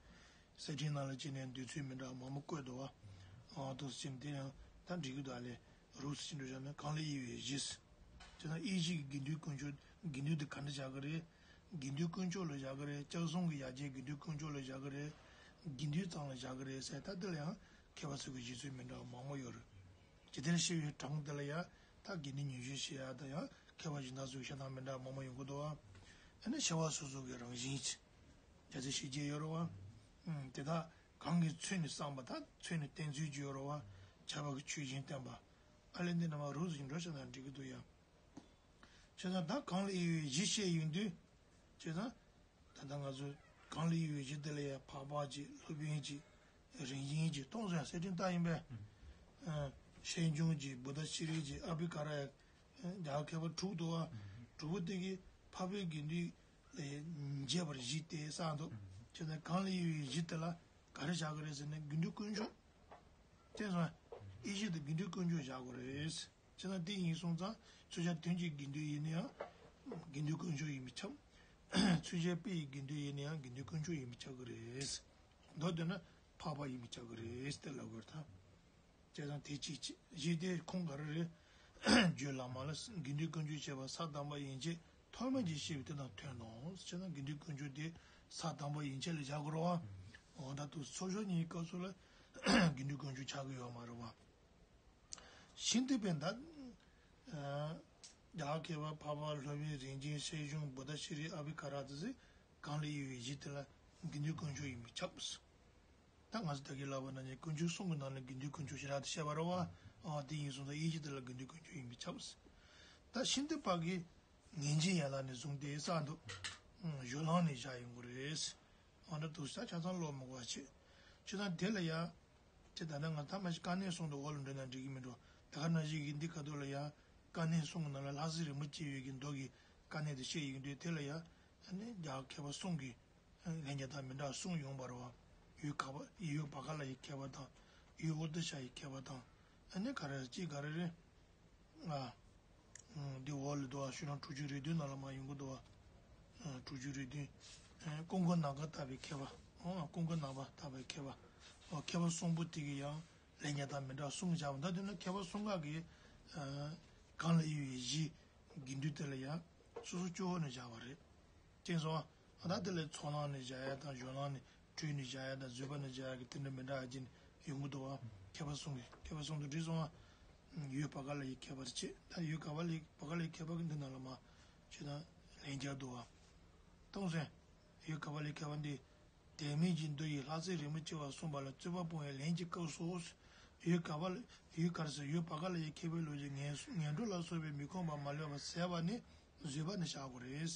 གསེར་ཕྲེང་ནང་ལ་བྱས་ནས་འདོད་ཚུལ་མི་འདྲ་མང་པོ་བཀོད་འདུག་བ། ཨ། དུ་ཟིན་དེ་ཡང་ད་འགྲིག་གི་འདུག་ཨ་ལས། རུག་སུ་ཕྱིན་འགྲོ་བཞག་ན་གང་ལ་དབྱེ་བའི་གཞི། དེ་ན་དབྱེ་གཞི་གི་དགེ་འདུན་དཀོན་མཆོག་དགེ་འདུན་དེ་ག་འདྲ་བཞག་གི་རེད། དགེ་འདུན་དཀོན་མཆོག་ལ་བཞག་གི་རེད། སྐྱབས་གསུམ་གྱི་ཡ་གྱལ་དགེ་འདུན་དཀོན་མཆོག་ལ་བཞག་གི་རེད། དགེ་འདུན་ཙམ་ལ་བཞག་གི་རེད་ཟེར། ད་དེ་ལ་ཡང་མཁས་པ་ཚོ་གི་བཞེད་ཚུལ་མི་འདྲ་བ་མང་པོ་ཡོད་རེད། ཇི་ལྟར་ཤེས་པའི་གྲངས་དེ་ལ་ཡང་ད་དགེ་འདུན་ཉི་ཤུ་ཞེས་ཡ་དང་ཡང་མཁས་པ་གཞན་དག་ཚོའི་བཤད་སྟངས་མི་འདྲ་བ་མང་པོ་ཡོང་གི་འདུག་ཨ། ཨ་ནི་ཤེས་པ་སོ་སོ་གི་རང་བཞིན་གྱི་རྒྱ་ཚད་ཤེས་ཀྱི་ཡོད་རེད་བ། ཨུམ། དེ་དག་གང་གིས་མཚོན་ནས་བསམ་པ་དང་མཚོན་ནས་བསྟན་ཚུལ་གྱི་ཡོད་རེད་བ། ཁྱད་པར་གྱི་ཆོས་གཞན་བསྟན་པ། ཨ་ལས་འདི་རྣམས་རུག་སུ་ཕྱིན་འགྲོ་བཞག་ན་འགྲིག་གི་འདུག་ཡ། བྱས་ཙང་ད་གང་ལ་དབྱེ་བའི་གཞི་བཤད་ཡོང་དུས། བྱས་ཙང་། ད་ལྟ་ང་ཚོ་གང་ལ་དབྱེ་བའི་གཞི་དེ་ལ་ཡང་འཕགས་པ་གཅིག་སློབ་དཔོན་གཅིག་རིགས་ཅན་གཅིག་གཏོང་ཟེར་ཡང་གསེར་ཕྲེང་ལྟ་ཡིན་པས། ཨ། ཤེས་འབྱུང་གཅིག་བུདྡྷ་ཤྲཱི་གཅིག་ཨ་བྷི་ཀ་ར་ཡ། རྒྱ་གར་མཁས་པ་དྲུག་འདུག་བ། དྲུག་པོ་དེ་གིས་འཕགས་པའི་དགེ་འདུན་ལ་ཡང་འབྱེད་པར་གཞི་དེ་བསགས་འདུག་བྱས་ཙང་གང་ལ་དབྱེ་བའི་གཞི་དེ་ལ་ག་རེ་བཞག་གི་རེད་ཟེར་ན་དགེ་འདུན་དཀོན་མཆོག་དེ་སོང་། དབྱེ་གཞི་དེ་དགེ་འདུན་དཀོན་མཆོག་བཞག་དགོས་རེད། བྱས་ཙང་དེ་ཡིན་སོང་ཙང་མཚོན་བྱ་མཐུན་གྱི་དགེ་འདུན་ཡིན་ན་ཡང་དགེ་འདུན་དཀོན་མཆོག་ཡིན་པས་ཁྱབ། མཚོན་བྱ་དཔེ་ཡི་དགེ་འདུན་ཡིན་ན་ཡང་དགེ་འདུན་དཀོན་མཆོག་ཡིན་པས་ཁྱབ་ཀྱི་རེད། མདོར་བསྡུས་ན་འཕགས་པ་ཡིན་པས་ཁྱབ་ཀྱི་རེད་ཟེར་ལབ་དགོས་ད། བྱས་ཙང་དེ་གཅིག་བྱས། གཞི་དེ་ཁུངས་ག་རེ་རེད། རྒྱུད་བླ་མ་ལ་དགེ་འདུན་དཀོན་མཆོག་བཤད་པ་ས་དང་པོ་ཡན་ཆད་ཐོག་མ་གི་བཤད་པའི་དེ་དང་མཐུན་ནོ། བྱས་ཙང་དགེ་འདུན་དཀོན་མཆོག་དེ་ས་དང་པོ་ཡན་ཆད་ལ་བཞག་དགོས་རེད་བ། འོ་ད་དུ་ཚོགས་ཞུགས་གཉིས་སྐབས་སུ་ལ་དགེ་འདུན་དཀོན་མཆོག་ཆགས་ཀྱི་ཡོད་མ་རེད་བ། ཤིན་ཏུ་པའི་ད། རྒྱ་གར་མཁས་པ་འཕགས་པ་སློབ་དཔོན་རིགས་ཅན་ཤེས་འབྱུང་བུདྡྷ་ཤྲཱི་ཨ་བྷི་ཀ་ར་དེ་ཚོས་གང་ལ་དབྱེ་བའི་གཞི་དེ་ལ་དགེ་འདུན་དཀོན་མཆོག་ཡིན་པས་ཁྱབ། ད་ང་ཚོ་ད་གིན་ལབ་པ་ནང་བཞིན་དཀོན་མཆོག་གསུམ་གྱི་ནང་ནས་དགེ་འདུན་དཀོན་མཆོག་ཞེ་དྲག་ཏུ་བཤད་པ་རེད་བ། ཨ། དེ་ཡིན་སོང་ཙང་དབྱེ་གཞི་དེ་ལ་དགེ་འདུན་དཀོན་མཆོག་ཡིན་པས་ཁྱབ། ད་ཤིན་ཏུ་པ་གིས་ངེས་འབྱིན་ཡན་ལག་ནས་བཟུང་སྟེ་བསགས་འདུག་གཞུང་ལམ་ནས་བཞག་ཡོང་གི་རེད། ཨ་འདྲ་འདུག་ས་ཆ་ཚང་ཀློག་མི་དགོས་པ་བྱེད། བྱས་ཙང་དེ་ལ་ཡ། ཅེས་ད་ལྟ་ང་ཐ་མ་ཞིག་དཀའ་གནད་གསུམ་དུ་འོག་ལ་འགྲོ་ན་འགྲིག་གི་མི་འགྲོ། ད་ག་ནང་བཞིན་གྱི་འདི་ཁ་ཐུག་ལ་ཡང་དཀའ་གནད་གསུམ་གྱི་ནང་ལ་ལྷ་སྲས་རིན་པོ་ཆེ་ཡོད་ཀྱི་མདོ་གི་དཀའ་གནད་དེ་བཤད་ཡོང་དུས་དེ་ལ་ཡང་ཨ་ནི་རྒྱ་གར་མཁས་པ་གསུམ་གྱི་ལན་རྒྱག་སྟངས་མི་འདྲ་གསུམ་ཡོང་བ་རེད་བ། ཡུལ་ག་པ་ཡུལ་བ་ག་ལ་ཡི་མཁས་པ་དང་ཡུལ་ཨོ་ཏི་ཤ་ཡི་མཁས་པ་དང་ཨ་ནི་ག་རེ་ཅི་ག་རེ་རེད། ང་། འདི་འོག་ལ་འདུག་བ། ཤུལ་ལམ་དྲུག་ཅུ་རེ་བདུན་ནང་ལ་མ་ཡོང་གི་འདུག་བ། དྲུག་ཅུ་རེ་བདུན། ཀུན་མཁྱེན་ནམ་མཁའ་ལྟ་བའི་མཁས་པ། ཀུན་མཁྱེན་ནམ་མཁའ་ལྟ་བའི་མཁས་པ། མཁས་པ་གསུམ་པོ་དེ་གི་ཡང་ལན་རྒྱག་སྟངས་མི་འདྲ་གསུམ་བཞག་པ་ད་དེ་ན་མཁས་པ་གསུམ་ཀ་གི་གང་ལ་དབྱེ་བའི་གཞི་དགེ་འདུན་དེ་ལ་ཡང་སོ་སོ་སྐྱོ་བོ་ནས་བཞག་པ་རེད། དེ་སོང་བ། ད་དེ་ལས་ཚོགས་ལམ་ནས་བཞག་ཡ་དང་གཞུང་ལམ་ནས། བྲོས་ནས་བཞག་ཡ་དང་བཟོད་པ་ནས་བཞག་ཡ་གི་དེ་འདྲ་མི་འདྲ་བ་ཅིག་ཡོང་གི་འདུག་བ། མཁས་པ་གསུམ་གྱི་མཁས་པ་གསུམ་དུ་འདྲེས་སོང་བ། ཡུལ་བ་ག་ལ་ཡི་མཁས་པ་རེ་བྱེད་ད་ཡུལ་ག་བ་ལ་ཡི་བ་ག་ལ་ཡི་མཁས་པ་གི་འདི་ནང་ལ་མ་བྱེད་ན་ལན་རྒྱག་འདུག་བ། གཏོང་སོང་། ཡུལ་ག་བ་ལ་ཡི་མཁས་པ་འདི། དད་མོས་ཀྱི་མདོ་ཡིས་ལྷ་སྲས་རིན་པོ་ཆེ་བ་གསུངས་པ་ལ་རྩོད་པ་སྤོང་བའི་ལན་གྱི་སྐབས་སུ། ཡུལ་ག་བ་ལ་ཡུལ་ག་རེ་ཟེར་ཡུལ་བ་ག་ལ་ཡི་མཁས་པའི་ལུགས་ཀྱི་ངན་ངན་འགྲོ་ལ་སོགས་པའི་མི་ཁོམ་པ་མ་ལུས་པ་ཟད་པ་ནི། བཟོད་པ་ནི་བཞག་དགོས་རེད།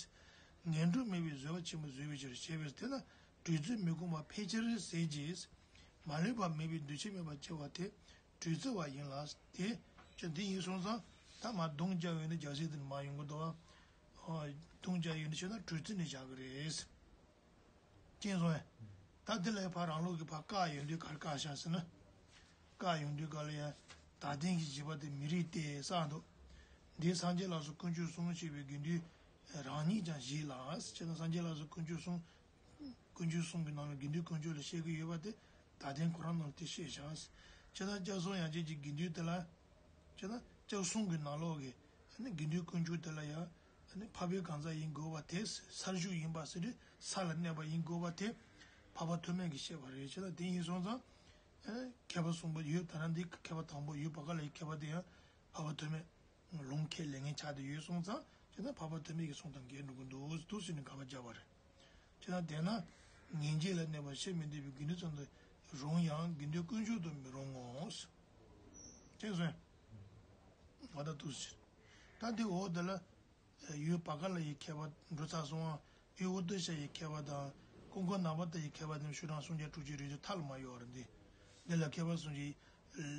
ངན་འགྲོ་མེད་པའི་བཟོད་པ་ཆེན་པོ་བཟོད་པའི་ཕྱིར་ཞེས་པས་དེ་ལ་བྲོས་བྱོལ་མི་ཁོམ་པ་ཕལ་ཆེར་ཟད་ཀྱི། མ་ལུས་པ་མེད་པའི་འདུ་ཤེས་མེད་པར་སྐྱེ་བ་དེ་བྲོས་བྱོལ་བ་ཡིན་ལ་དེ་ཅི་འདི་ཡིན་སོང་ཙང་ད་མ་རྡུང་རྒྱག་ཡོད་ན་རྒྱག་ཚད་དེ་ནི་མ་ཡོང་གི་འདུག་བ། རྡུང་རྒྱག་ཡོད་ན་ཤེས་ན་བྲོས་བྱོལ་ནི་བཞག་གི་རེད། མཁྱེན་སོང་ངས། ད་འདི་ལ་ཕར་རང་ལུགས་ཀྱི་ཕར་བཀག་ཡོང་དུས་ག་རེ་བཀག་བཞག་ཟེར་ན། བཀག་ཡོང་དུས་ག་ལ་ཡ། ད་ལྟའི་གི་བྱིས་པ་དེ་མི་རིགས་ཏེ་བསགས་འདུག་འདིའི་སངས་རྒྱས་ལ་སོགས་དཀོན་མཆོག་གསུམ་ཞེས་པའི་དགེ་འདུན་རང་ཉིད་ཀྱང་བཞེད་ལ། ཅེ་ན་སངས་རྒྱས་ལ་སོགས་དཀོན་མཆོག་གསུམ། དཀོན་མཆོག་གསུམ་གྱི་ནང་ལ་དགེ་འདུན་དཀོན་མཆོག་ལ་བཤད་ཀྱི་ཡོད་པ་དེ་ད་ལྟའི་ཁོ་རང་ནང་ལ་དེ་བཤད་བཞག་ཅེ་ན་སྐྱབས་གསུམ་ཡན་ཆད་ཀྱི་དགེ་འདུན་དེ་ལ། ཅེ་ན་སྐྱབས་གསུམ་གྱི་ནང་ལོགས་ཀྱི་དགེ་འདུན་དཀོན་མཆོག་དེ་ལ་ཡང་འཕགས་པའི་གང་ཟག་ཡིན་དགོས་པ་དེ་སར་བཞུགས་ཡིན་པ་ཟེར་དུས་ས་ལ་གནས་པ་ཡིན་དགོས་པ་དེ་འཕགས་པ་ཐོགས་མེད་ཀྱིས་བཤད་པ་རེད། ཅེ་ན་དེ་ཡིན་སོང་ཙང་། མཁས་པ་གསུམ་པོ་ཡོད། ད་ནང་འདི་མཁས་པ་དང་པོ་ཡུལ་བ་ག་ལ་ཡི་མཁས་པ་དེ་ཡང་འཕགས་པ་ཐོགས་མེད་ལུང་ཁས་ལེན་མཁན་ཆགས་བསྡད་ཡོད་སོང་ཙང་ཅེ་ན་འཕགས་པ་ཐོགས་མེད་ཀྱི་གསུང་དང་འགལ་འགྲོ་གི་འདུག་འདུག་ཟེར་ནས་དགག་པ་བརྒྱབ་པ་རེད། ཅེ་ན་དེས་ན་ངེས་འབྱེད་ལ་གནས་པ་ཤེས་མི་འདོད་པའི་དགེ་འདུན་ཙམ་དུ་རུང་ཡང་དགེ་འདུན་དཀོན་མཆོག་ཏུ་མི་རུང་ངོ་། མཁྱེན་སོང་། ང་ད་འདུག་ཟེར། ད་འདི་འོག་དེ་ལ། ཡུལ་བ་ག་ལ་ཡི་མཁས་པ་འགྲོ་ཚར་སོང་ང་། ཡུལ་ཨུ་ཏུ་ཤ་ཡི་མཁས་པ་དང་ཀུན་མཁྱེན་ནཱ་ལོ་ཏ་ཡི་མཁས་པ་དེ་ཆོས་གྲགས་སངས་རྒྱས་དྲུག་ཅུའི་རིགས་ཀྱི་མཐའ་ལ་མ་ཡོད་རེད་འདི། འདི་ལ་མཁས་པ་གསུམ་གྱི།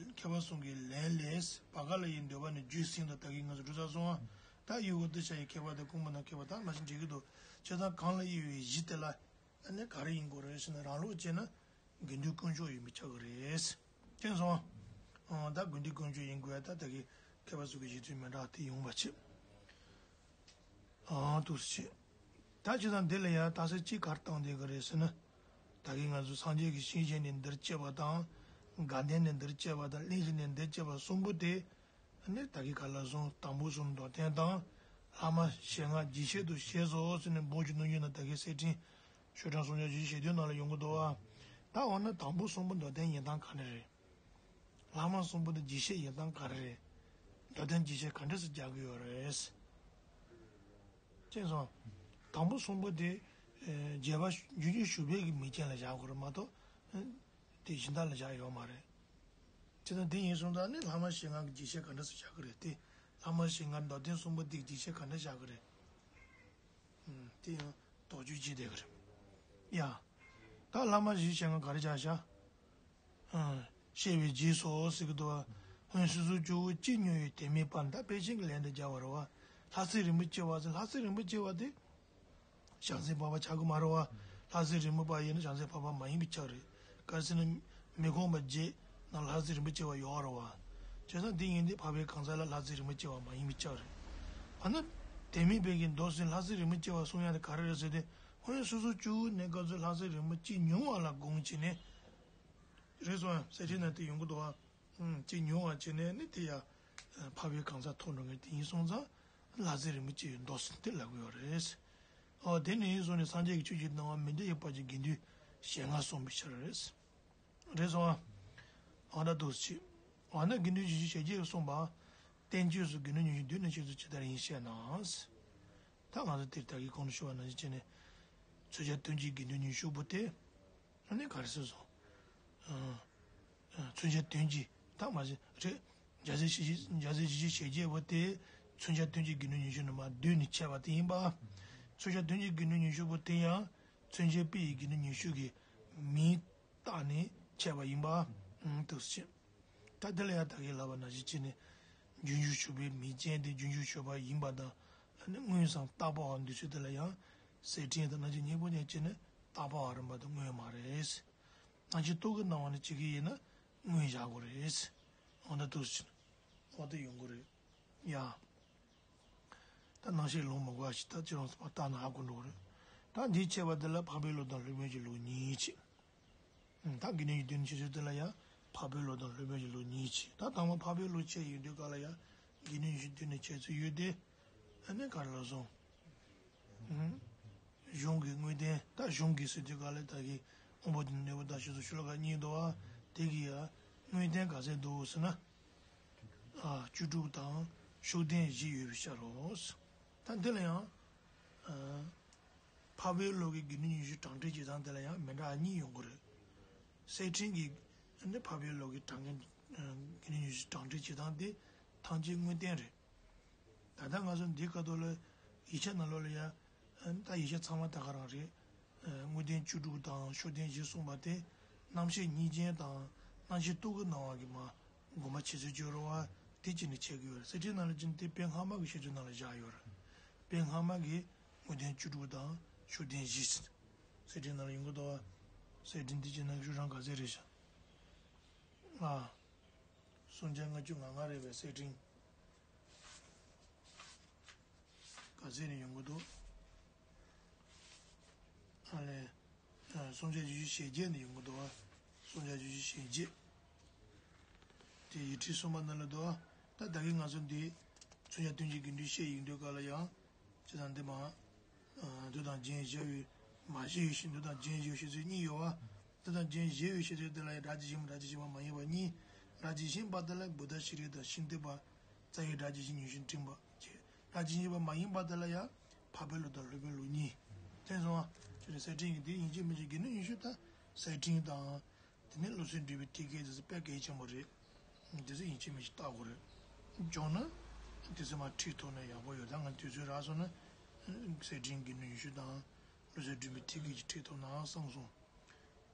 མཁས་པ་གསུམ་གྱི་ལན་ལས་བ་ག་ལ་ཡི་འདོད་པ་ནི་རྒྱུད་ཟིན་དང་ད་གིན་ང་ཚོ་འགྲོ་ཚར་སོང་ང་། ད་ཡུལ་ཨུ་ཏུ་ཤ་ཡི་མཁས་པ་དང་ཀུན་མཁྱེན་ནཱ་མཁས་པ་དག་ནང་བཞིན་འགྲིག་གི་འདུག་བྱས་ཙང་གང་ལ་དབྱེ་བའི་གཞི་དེ་ལ་ཨ་ནི་ག་རེ་ཡིན་དགོས་རེད་ཟེར་ན་རང་ལུགས་བྱས་ན། དགེ་འདུན་དཀོན་མཆོག་ཡིན་པས་ཁྱབ་ཀྱི་རེད། མཁྱེན་སོང་ཨ། ད་དགེ་འདུན་དཀོན་མཆོག་ཡིན་དགོས་ད་ད་གི་མཁས་པ་ཚོ་གི་གཞི་མཐུན་མི་འདྲ་དེ་ཡོང་བ་བྱེད། ཨ་འདུག་སེ་བྱེད། ད་ཅི་ཙམ་འདི་ལ་ཡང་ད་སེ་གཅིག་གར་བཏང་བསྡད་ཀྱི་རེད་ཟེར་ན། ད་གི་ང་ཚོ་སངས་རྒྱས་ཀྱི་ཤེས་བྱ་ནས་འདིར་སྐྱེས་པ་དང་། དགའ་ལྡན་ནས་འདིར་སྐྱེས་པ་དང་གླེན་གཞི་ནས་འདིར་སྐྱེས་པ་གསུམ་པོ་དེ། ནི་ད་གི་ག་ལ་སོང་དང་པོ་སོང་མདོར་བསྟན་དང་། ལྷག་མ་ཞེ་ལྔ་རྒྱས་བཤད་དུ་བཤད་སོ་ཟེར་ནས་འབོད་ཀྱི་གནང་རྒྱུ་ན་ད་གི་གསེར་ཕྲེང་ཆོས་གྲགས་སངས་རྒྱས་ཀྱི་ཞལ་འདོན་ནང་ལ་ཡོང་གི་འདུག་བ། ད་འོ་ན་དང་པོ་གསུམ་པོ་མདོར་བསྟན་ཡིན་སྟངས་ག་འདྲ་རེད། ལྷག་མ་གསུམ་པོ་དེ་རྒྱས་བཤད་ཡིན་སྟངས་ག་རེ་རེད། མདོར་བསྟན་རྒྱས་བཤད་ག་འདྲ་སེ་རྒྱག་གི་ཡོད་རེད། མཁྱེན་སོང་། དང་པོ་གསུམ་པོ་དེ། རྒྱས་པ་རྒྱུན་འཁྱོངས་ཞུ་བའི་གི་མི་རྐྱེན་ལ་བཞག་དགོས་རེད་མ་གཏོགས། དེ་གཞན་དག་ལ་བཞག་ཡོད་མ་རེད། ཅེ་ན་དེ་ཡིན་སོང་ཙང་ནི་ལྷག་མ་ཞེ་ལྔ་གི་རྒྱས་བཤད་ག་འདྲ་སེ་བྱ་གི་རེད་དེ། ལྷག་མ་ཞེ་ལྔ་མདོར་བསྟན་གསུམ་པོ་དེ་གི་རྒྱས་བཤད་ག་འདྲ་བྱ་གི་རེད། ཨུམ། དེ་ཡང་དོགས་གཅོད་བྱེད་བསྡད་གི་རེད། ཡ། ད་ལྷག་མ་བཞི་ཞེ་ལྔ་ག་རེ་བྱ་བྱ། ཨུམ། བཤད་པའི་རྗེས་སུ་ཟེར་གི་འདུག་བ། སྔོན་སོ་སོ་སྐྱེ་བོ་གཅིག་ཉོན་ཡོད་དེ་མིན་པར་ད་དཔེ་ཅན་གྱི་ལན་དུ་སྦྱར་བ་རེད་བ། ལྷ་སྲས་རིན་པོ་ཆེ་བ་ཟེར་ལྷ་སྲས་རིན་པོ་ཆེ་བ་དེ། བྱང་སེམས་འཕགས་པ་ཆགས་ཀྱི་མ་རེད་བ། ལྷ་སྲས་རིན་པོ་ཆེ་ཡིན་ན་བྱང་སེམས་འཕགས་པ་མ་ཡིན་པའི་ཆ་རེད། གལ་སྲིད་ན་མི་ཁོམ་པ་བརྒྱད་ནང་ལྷ་སྲས་རིན་པོ་ཆེ་བ་ཡོད་རེད་བ། བྱས་ཙང་འདི་ཡིན་དུས་འཕགས་པའི་གང་ཟག་ལ་ལྷ་སྲས་རིན་པོ་ཆེ་བ་མ་ཡིན་པའི་ཆ་རེད། ཨ་ནི། དེ་མིན་པའི་གི་མདོ་ཟེར་ལྷ་སྲས་རིན་པོ་ཆེ་བ་གསུང་ཡ་དེ་ག་རེ་རེད་ཟེར་ཏེ། སྔོན་སོ་སོ་སྐྱེ་བོ་གནས་སྐབས་སུ་ལྷ་སྲས་རིན་པོ་ཆེ་ཉུང་བ་ལ་དགོངས་བྱས་ནས། རེད་སོང་ཡ་གསེར་ཕྲེང་ནང་དེ་ཡོང་གི་འདུག་བ། ཅིག་མྱོང་བ་བྱས་ནས་ནི་དེ་ཡང་འཕགས་པའི་གང་ཟག་ཐོབ་འགྲོ་མཁན་དེ་ཡིན་སོང་ཙང་ལྷ་སྲས་རིན་པོ་ཆེ་ཡི་མདོ་ཟེར་དེ་ལབ་ཀྱི་ཡོད་རེད། ཨོ་དེ་ནས་ཡིན་སོང་ནས་སངས་རྒྱས་ཀྱི་ཆོས་ཀྱི་སྣང་བ་མི་འདྲ་ཡི་བར་གྱི་དགེ་འདུན་ཞེ་ལྔ་གསུངས་པའི་ཕྱིར་རེད། རེད་སོང་ཨ། ཨ་ད་འདུག་སེ་བྱེད། འོ་ན་དགེ་འདུན་ཞེ་བརྒྱད་གསུངས་པ། བསྟན་བཅོས་སུ་དགེ་འདུན་ཉི་ཤུ་བདུན་ནས་བཤད་ཚུལ་ཇི་ལྟར་ཡིན་བཤད་ན། ད་ང་ཚོ་དེར་ད་གིན་གོང་དུ་ཞུ་བ་ནང་བཞིན་བྱས་ནས། མཚོན་བྱ་དོན་གྱི་དགེ་འདུན་ཉི་ཤུ་པོ་དེ། ཨ་ནི་ག་རེ་ཟེར་སོང་། མཚོན་བྱ་དོན་གྱི་ད་མ་ཟེར་རེད། རྒྱལ་སྲས་ཞེ་བརྒྱད་རྒྱལ་སྲས་ཞེ་བརྒྱད་ཞེ་བརྒྱད་པོ་དེ་མཚོན་བྱ་དོན་གྱི་དགེ་འདུན་ཉི་ཤུ་ནས་མར་བསྡུས་ནས་ཕྱེ་བ་དེ་ཡིན་པ། མཚོན་བྱ་དོན་གྱི་དགེ་འདུན་ཉི་ཤུ་པོ་དེ་ཡང་མཚོན་བྱ་པའི་དགེ་འདུན་ཉི་ཤུ་གི་མིང་བཏགས་ནས་ཕྱེ་བ་ཡིན་པ། འདུག་སེ་བྱེད། ད་དེ་ལ་ཡང་ད་གིན་ལབ་པ་ནང་བཞིན་བྱས་ནས་རྒྱུན་ཞུགས་ཞུགས་པའི་མིང་ཅན་དེ་རྒྱུན་ཞུགས་ཞུགས་པ་ཡིན་པ་དང་། ཨ་ནི་མངོན་བྱང་བཏགས་པ་བ་འདུས་ཚུལ་དེ་ལ་ཡང་གསེར་ཕྲེང་དང་རྣམ་བཅད་སྙིང་པོ་ནས་བྱས་ནས་བཏགས་པ་བ་རིམ་པ་དང་མངོན་མ་རེད། རྣམ་བཅད་རྟོག་གེའི་སྣང་བ་ནས་བྱེད་ཀྱི་ཡིན་ན་མངོན་བཞག་དགོས་རེད། འོ་ན་འདུག་སེ་བྱས་ནས་འོ་དེ་ཡོང་གི་རེད། ཡ། ད་སྣང་ཤས་ལོང་མི་དགོས་ཞིག་ད་ཅི་རང་ཚོ་ལྟ་ན་ཧ་གོ་འགྲོ་གི་རེད། ད་འདིའི་ཕྱེ་བ་འདི་ལ་འཕགས་པའི་ལུགས་དང་སློབ་དཔོན་གྱི་ལུགས་གཉིས་ཕྱེ། ད་དགེ་འདུན་གྱི་དོན་ནི་ཕྱེ་ཚུལ་དེ་ལ་ཡང་འཕགས་པའི་ལུགས་དང་སློབ་དཔོན་གྱི་ལུགས་གཉིས་ཕྱེ། ད་དང་པོ་འཕགས་པའི་ལུགས་ཕྱེ་ཡོང་དུས་ག་ལ་ཡང་དགེ་འདུན་གྱི་དོན་ནི་ཕྱེ་ཚུལ་ཡོད་དེ། ཨ་ནི་ག་རེ་ལབ་སོང་། གཞུང་གི་དངོས་བསྟན་ད་གཞུང་གི་ཟེར་དུས་ག་ལ་ད་གི་དབང་པོ་ལྡན་གནོད་པ་དང་ཞེས་སོགས་ཤོ་ལོ་ཀ་གཉིས་འདུག་བ། དེ་གི་ཡང་དངོས་བསྟན་ག་ཚད་འདུག་ཟེར་ན། ཨ་བཅུ་དྲུག་དང་ཤུགས་ལྡན་བཞི་ཡོད་པའི་ཕྱིར་རོ། ད་འདི་ལ་ཡང་། ཨ་འཕགས་པའི་ལུགས་ཀྱི་དགེ་འདུན་ཉི་ཤུ་གྲངས་འདྲེན་བྱེད་སྟངས་དེ་ལ་ཡང་མི་འདྲ་བ་གཉིས་ཡོང་གི་རེད། གསེར་ཕྲེང་གི་ནི་འཕགས་པའི་ལུགས་ཀྱི་གྲངས་ཀྱི་དགེ་འདུན་ཉི་ཤུ་གྲངས་འདྲེན་བྱེད་སྟངས་དེ་ཐམས་ཅད་དངོས་བསྟན་རེད། ད་ལྟ་ང་ཚོ་འདི་སྐབས་ཐོག་ལ་ཡིག་ཆ་ནང་ལོགས་ལ་ཡང་ད་ཡིག་ཆ་ཚང་མ་ད་ག་རང་རེད། དངོས་བསྟན་བཅུ་དྲུག་དང་ཤུགས་ལྡན་བཞི་གསུངས་པ་དེ་རྣམ་བཤད་གཉིས་ཅན་དང་རྣམ་བཤད་རྟོག་གེའི་སྣང་བ་གི་མ་དགོངས་པ་ཇེ་ཚོད་ཅིག་རོ་བ་དེ་ཅི་ནས་འཆད་ཀྱི་ཡོད་རེད། གསེར་ཕྲེང་ནང་ལ་ཅི་ནས་དེ་དཔེ་སྔ་མ་གི་བཤད་ཚུལ་ནང་ལ་བཞག་ཡོད་རེད། དཔེ་སྔ་མ་གི་དངོས་བསྟན་བཅུ་དྲུག་དང་ཤུགས་ལྡན་བཞི། གསེར་ཕྲེང་ནང་ལ་ཡོང་གི་འདུག་བ། གསེར་ཕྲེང་འདི་ཅི་ན་ཤོག་གྲངས་ག་ཚད་རེད་ཤག་ཨ། སུམ་བརྒྱ་ལྔ་བཅུ་ང་ལྔ་རེད་པས། གསེར་ཕྲེང་ག་ཚད་ནས་ཡོང་གི་འདུག་ཨ་ལས། ཨ། སུམ་བརྒྱ་བཞི་བཅུ་ཞེ་བརྒྱད་ནས་ཡོང་གི་འདུག་བ། སུམ་བརྒྱ་བཞི་བཅུ་ཞེ་བརྒྱད། དེ་ཡིག་ཕྲེང་གསུམ་པ་ནང་ལ་འདུག་བ། ད་ད་གིན་ང་ཚོ་འདི་མཚོན་བྱ་དོན་གྱི་དགེ་འདུན་བཤད་ཡོང་དུས་སྐབས་ལ་ཡང་། ཅི་དང་འདི་མ། ཨ། འདུ་དང་རྐྱེན་བཞི་པོའི་མ་བཤད་ཡོད་ཤིང་། འདུ་དང་རྐྱེན་བཞི་པོའི་བཤད་ཚུལ་གཉིས་ཡོད་བ། འདུ་དང་རྐྱེན་བཞི་པོའི་བཤད་ཚུལ་དེ་ལ་ཡང་སྒྲ་ཇི་བཞིན་པ་སྒྲ་ཇི་བཞིན་པ་མ་ཡིན་པ་གཉིས། སྒྲ་ཇི་བཞིན་པ་དེ་ལ་བུདྡྷ་ཤྲཱི་ཀ་དང་ཤཱནྟི་པ། རྩ་བའི་སྒྲ་ཇི་བཞིན་ཉི་ཤུ་འབྲིང་བ་བཅས། སྒྲ་ཇི་བཞིན་པ་མ་ཡིན་པ་དེ་ལ་ཡང་འཕགས་པའི་ལུགས་དང་སློབ་དཔོན་ལུགས་གཉིས། དེ་སོང་བ། ཅི་རེད། གསེར་ཕྲེང་གི་འདི་ཡིན་གཅིག་མིན་གཅིག་དགེ་འདུན་ཉི་ཤུ་དང་གསེར་ཕྲེང་དང་། དེ་ནས་བློ་གསལ་འགྲུབ་པའི་ཐེག་པའི་དེ་ཚོ་དཔེ་གལ་ཆེན་པོ་རེད། དེ་ཚོ་ཡིན་གཅིག་མིན་གཅིག་བལྟ་དགོས་རེད། སྦྱོང་ན། དེ་ཚོ་མར་ཁྲིད་ཐུབ་ན་ཡག་པོ་ཡོད། ད་ང་དུས་ཚོད་རག་སོང་ན། གསེར་ཕྲེང་དགེ་འདུན་ཉི་ཤུ་དང་། བློ་གསལ་འགྲུབ་པའི་ཐེག་པའི་ཅིག་ཁྲིད་ཐུབ་ན་བསམ་སོང་།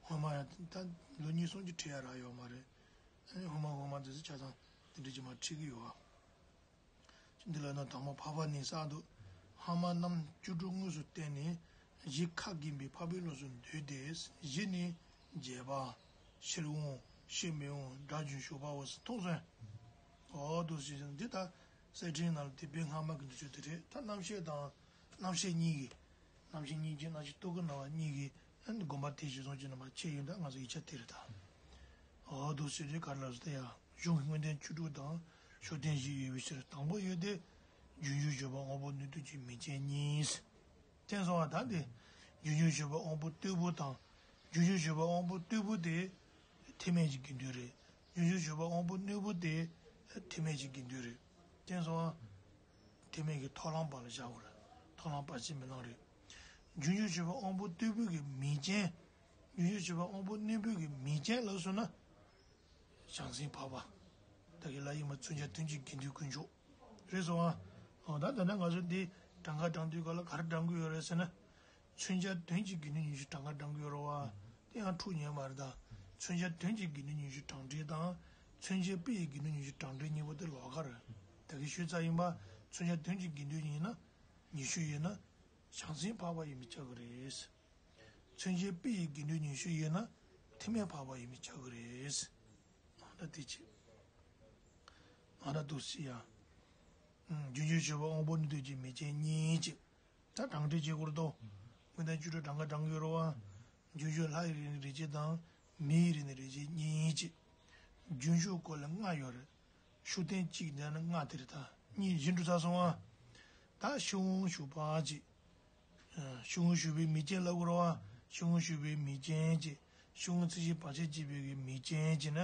སྔོན་མ་ཡང་ད་ལོ་གཉིས་གསུམ་ཅིག་ཁྲིད་ཡ་རག་ཡོད་མ་རེད། སྔོན་མ་སྔོན་མ་དེ་ཚོ་ཆ་ཚང་དེ་འདྲ་ཅིག་མར་ཁྲིད་ཀྱི་ཡོད་བ། འདི་ལ་ན་དང་པོ་འཕགས་པ་ནི་གསར་དུ། སྔ་མ་རྣམས་བཅུ་དྲུག་དངོས་སུ་བསྟན་ནས། གཞི་ཁ་འགེངས་པའི་འཕགས་པའི་ལུགས་སུ་འདོད་དེ། གཞི་ནི་རྒྱས་པ། ཕྱིར་འོང་། ཕྱིར་མི་འོང་། སྒྲ་རྒྱུན་ཞུགས་པའོ་ཟེར་མཐོང་སོང་། འོ་འདུག་སེ་བྱས་ཙང་འདི་ལྟར་གསེར་ཕྲེང་ནང་ལ་དེ་དཔེ་སྔ་མ་གི་འདུ་བྱེད་དེ་རེད། ད་རྣམ་བཤད་དང་། རྣམ་བཤད་གཉིས་ཀྱི། རྣམ་བཤད་གཉིས་ཀྱི་རྣམ་བཤད་རྟོག་གེ་སྣང་བ་གཉིས་ཀྱི། ཨ་ནི་དགོངས་པ་དེ་གཞིར་བཟུང་བྱས་ནས་མར་ཕྱེ་ཡོང་ད་ང་ཚོ་ཡིག་ཆ་དེ་རེད་ད། འོ་འདུག་སེ་རེད། ག་རེ་ལབ་ཟེར་ད་ཡ། གཞུང་གི་དངོས་བསྟན་བཅུ་དྲུག་དང་ཤུགས་བསྟན་བཞི་ཡོད་པའི་ཕྱིར། དང་པོ་ཡོད་དེ། རྒྱུན་ཞུགས་ཞུགས་པ་དབང་པོ་སྣོད་དུ་བཅུག་མིང་ཅན་གཉིས། བསྟན་སོང་བ། ད་དེ་རྒྱུན་ཞུགས་ཞུགས་པ་དབང་པོ་རྟུལ་པོ་དང་། རྒྱུན་ཞུགས་ཞུགས་པ་དབང་པོ་རྟུལ་པོ་དེ་ཐེག་དམན་གྱི་དགེ་འདུན་རེད། རྒྱུན་ཞུགས་ཞུགས་པ་དབང་པོ་རྣོན་པོ་དེ་ཐེག་དམན་གྱི་དགེ་འདུན་རེད། བསྟན་སོང་བ། ཐེག་དམན་གྱི་ཐོག་ལམ་བར་ལ་བཞག་དགོས་རེད། ཐོག་ལམ་བར་ཆད་མེད་ལམ་རེད། རྒྱུན་ཞུགས་ཞུགས་པ་དབང་པོ་རྟུལ་པོ་གི་མིང་ཅན། རྒྱུན་ཞུགས་ཞུགས་པ་དབང་པོ་རྣོན་པོ་གི་མིང་ཅན་ལབ་སོང་ན། བྱང་སེམས་འཕགས་པ། ད་གི་ལ་ཡིན་པ་མཚོན་བྱ་དོན་གྱི་དགེ་འདུན་དཀོན་མཆོག་རེད་སོང་ཨ། འོ་ད་ད་ལྟ་ང་ཚོ་འདི་གྲངས་ཀ་བགྲང་དུས་སྐབས་ལ་ག་རེ་བགྲང་གི་ཡོད་རེད་ཟེར་ན། མཚོན་བྱ་དོན་གྱི་དགེ་འདུན་ཉི་ཤུ་གྲངས་ཀ་བགྲང་གི་ཡོད་རེད་བ། དེ་ཡང་འཁྲུག་ཉན་མ་རེད་ད། མཚོན་བྱ་དོན་གྱི་དགེ་འདུན་ཉི་ཤུ་གྲངས་འདྲེན་དང་། མཚོན་བྱེད་དཔེ་ཡི་དགེ་འདུན་ཉི་ཤུ་གྲངས་འདྲེན་གཉིས་པོ་དེ་ལོགས་ཀ་རེད། ད་གི་ཞུས་ཚར་ཡིན་པ། མཚོན་བྱ་དོན་གྱི་དགེ་འདུན་ཡིན་ན། ཉི་ཤུ་ཡོད་ན། བྱང་སེམས་འཕགས་པ་ཡིན་པས་ཁྱབ་ཀྱི་རེད། མཚོན་བྱེད་དཔེ་ཡི་དགེ་འདུན་ཉི་ཤུ་ཡོད་ན། ཐེག་དམན་འཕགས་པ་ཡིན་པས་ཁྱབ་ཀྱི་རེད། ང་འདྲ་དེ་བྱེད། ང་འདྲ་འདུག་སེ་ཡ། རྒྱུན་ཞུགས་ཞུགས་པ་དབང་པོ་སྣོད་དུ་བཅུག་མིང་ཅན་གཉིས་བྱེད། ད་གྲངས་འདྲེན་བྱེད་དགོས་རེད་དོ། དངོས་བསྟན་བཅུ་དྲུག་གྲངས་ཀ་བགྲང་གི་ཡོད་རེད་བ། རྒྱུན་ཞུགས་ལྷ་ཡི་རིགས་ནི་རིགས་ཆད་དང་། མི་ཡི་རིགས་ནི་རིགས་ཆད་གཉིས་བྱེད། རྒྱུན་ཞུགས་སྐོར་ལ་ལྔ་ཡོད་རེད། ཤུགས་བསྟན་གཅིག་འདི་ནི་ལྔ་དེ་རེད་ད། གཉིས་གཞི་འགྲུབ་ཚར་སོང་ཨ། ད་ཕྱིར་འོང་ཞུགས་པ་བྱེད། ཕྱིར་འོང་ཞུགས་པའི་མིང་ཅན་ལབ་དགོས་རེད་བ། ཕྱིར་འོང་ཞུགས་པའི་མིང་ཅན་བྱེད། ཕྱིར་འོང་ཚིག་བཞི་བར་ཆད་བྱེད་པའི་གི་མིང་ཅན་བྱེད་ན།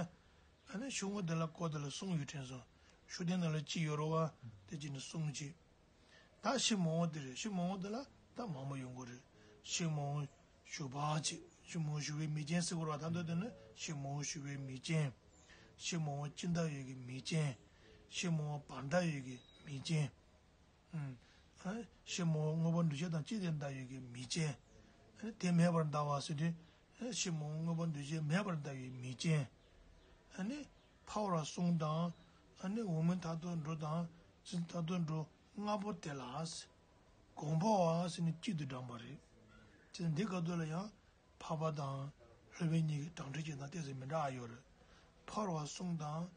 ཨ་ནི་ཕྱིར་འོང་དེ་ལ་སྐོར་དེ་ལ་གསུམ་ཡོད་དྲན་སོང་། ཤུགས་བསྟན་ནང་ལ་གཅིག་ཡོད་རེད་བ། དེ་གཅིག་ནི་གསུམ་བྱེད། ད་ཕྱིར་མི་འོང་དེ་རེད། ཕྱིར་མི་འོང་དེ་ལ་ད་མང་པོ་ཡོང་གི་རེད། ཕྱིར་མི་འོང་ཞུགས་པ་བྱེད། ཕྱིར་མི་འོང་ཞུགས་པའི་མིང་ཅན་ཟེར་དགོས་རེད་བ། ད་མདོ་དེ་ནི་ཕྱིར་མི་འོང་ཞུགས་པའི་མིང་ཅན། ཕྱིར་མི་འོང་སྤྱི་ཟླ་ཡོད་ཀྱི་མིང་ཅན། ཕྱིར་མི་འོང་བར་ཟླ་ཡོད་ཀྱི་མིང་ཅན། ཕྱིར་མི་འོང་དངོས་པོ་འདུས་བྱས་དང་སྤྱི་ཟླ་ཡོད་ཀྱི་མིང་ཅན། དེ་མེད་པར་ཟླ་བ་ཟེར་དུས། ཕྱིར་མི་འོང་དངོས་པོ་འདུས་བྱས་མེད་པར་ཟླ་བའི་མིང་ཅན། ཕར་བ་གསུམ་དང་། འོག་མིན་མཐར་ཐུག་འགྲོ་དང་། ཚུན་མཐར་ཐུག་འགྲོ་ལྔ་པོ་དེ་ལ། གོང་འཕེལ་བ་ཟེར་ནས་གཅིག་ཏུ་བགྲངས་པ་རེད། དེ་འདི་སྐབས་དུས་ལ་ཡང་། འཕགས་པ་དང་སློབ་དཔོན་གཉིས་ཀྱི་གྲངས་འདྲེན་བྱེད་སྟངས་ཏོག་ཙམ་མི་འདྲ་ཡོད་རེད། འཕར་བ་གསུམ་དང་།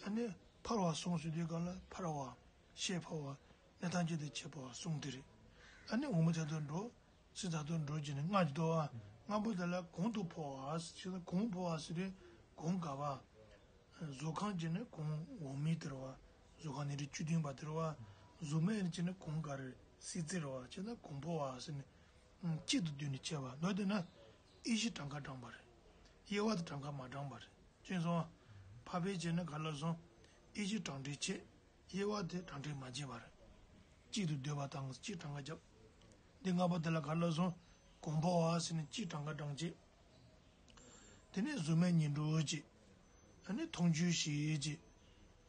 ཨ་ནི་འཕར་བ་གསུམ་ཟེར་དུས་སྐབས་ལ་འཕར་བ། ཤས་འཕར་བ། གནས་ཐམས་ཅད་དུ་ཁྱབ་པ་གསུམ་དེ་རེད། ཨ་ནི་འོག་མིན་མཐར་ཐུག་འགྲོ། ཚུན་མཐར་ཐུག་འགྲོ་བྱས་ནས་ལྔ་ཅིག་འདུག་བ། ལྔ་པོ་དེ་ལ་གོང་དུ་འཕོ་བ་ཟེར་ན། གོང་འཕོ་བ་ཟེར་དུས་གོང་ག་བ། གཟུགས་ཁམས་ཀྱི་ནི་གོང་འོག་མིན་དེ་རེད་བ། གཟུགས་ཁམས་ནི་རིགས་བཅུ་བདུན་པ་དེ་རེད་བ། གཟུགས་མེད་ཀྱི་ནི་གོང་ག་རེ་སྲིད་རྩེ་རེད་བ། བྱས་ན་གོང་འཕོ་བ་ཟེར་ནས། གཅིག་ཏུ་བསྡུས་ནས་བྱས་པ་ནོ། དེ་ན་དབྱེ་གཞི་གྲངས་ཀ་བགྲངས་པ་རེད། དབྱེ་བ་དེ་གྲངས་ཀ་མ་བགྲངས་པ་རེད། ཅེས་སོང་། འཕགས་པས་བྱས་ན་ག་ལ་སོང་། དབྱེ་གཞི་གྲངས་འདྲེན་བྱས། དབྱེ་བ་དེ་གྲངས་འདྲེན་མ་བྱས་པ་རེད། གཅིག་ཏུ་བསྡུས་པ་དང་གཅིག་གྲངས་ཀ་བརྒྱབ། འདི་ལྔ་པོ་དེ་ལ་ག་ལ་སོང་། གོང་འཕོ་བ་ཟེར་ནས་གཅིག་གྲངས་ཀ་བགྲངས་བྱས། དེ་ནས་གཟུགས་མེད་ཉིད་འགྲོ་བྱེད། ཨ་ནི་མཐོང་ཆོས་ཤེས་བྱེད།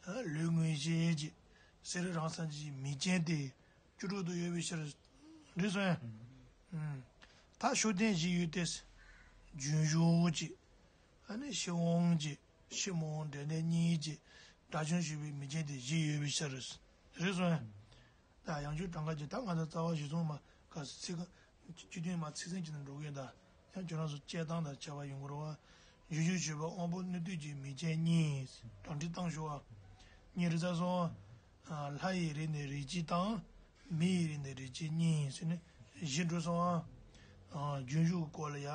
ཨ། ལུས་མངོན་ཤེས་བྱེད། གསེར་རི་རང་སངས་རྒྱས་མིང་ཅན་དེ་བཅུ་དྲུག་ཏུ་ཡོད་པའི་ཕྱིར། རེད་སོང་ཡ། ཨུམ། ད་ཤུགས་བསྟན་བཞི་ཡོད་དེ། རྒྱུན་ཞུགས་བྱེད། ཨ་ནི་ཕྱིར་འོང་བྱེད། ཕྱིར་མི་འོང་འབྲས་གནས་གཉིས་བྱེད། སྒྲ་རྒྱུན་ཞུགས་པའི་མིང་ཅན་དེ་བཞི་ཡོད་པའི་ཕྱིར། རེད་སོང་ཡ། ད་ཡང་བསྐྱར་གྲངས་ཀ་ཅིག་ད་ང་ཚོ་རྩ་བ་གཞིར་བཟུང་མ་ག་ཚིག་ག་བཅུ་བདུན་མ་ཚིག་ཟིན་གྱི་ནང་འགྲོ་གི་ཡོད་ད། ཡང་ཁྱོད་རང་ཚོ་དཔྱད་སྟངས་དང་ཁྱད་པར་ཡོང་གི་རེད་བ། འབྱུང་འགྱུར་བྱེད་པ་དབང་པོ་སྣོད་བསྡུས་ཀྱི་མིང་ཅན་གཉིས། གྲ་སྒྲིག་བཏང་ཤོག་ཨ། གཉིས་རེད་ཚར་སོང་ཨ། ལྷ་ཡི་རིགས་ནི་རིགས་གཅིག་དང་། མི་ཡི་རིགས་ནི་རིགས་གཅིག་གཉིས་ཟེར་ནས་བཞི་འགྲོ་སོང་ཨ། ཨ། རྒྱུན་ཞུགས་ཀྱི་སྐོར་ལ་ཡ།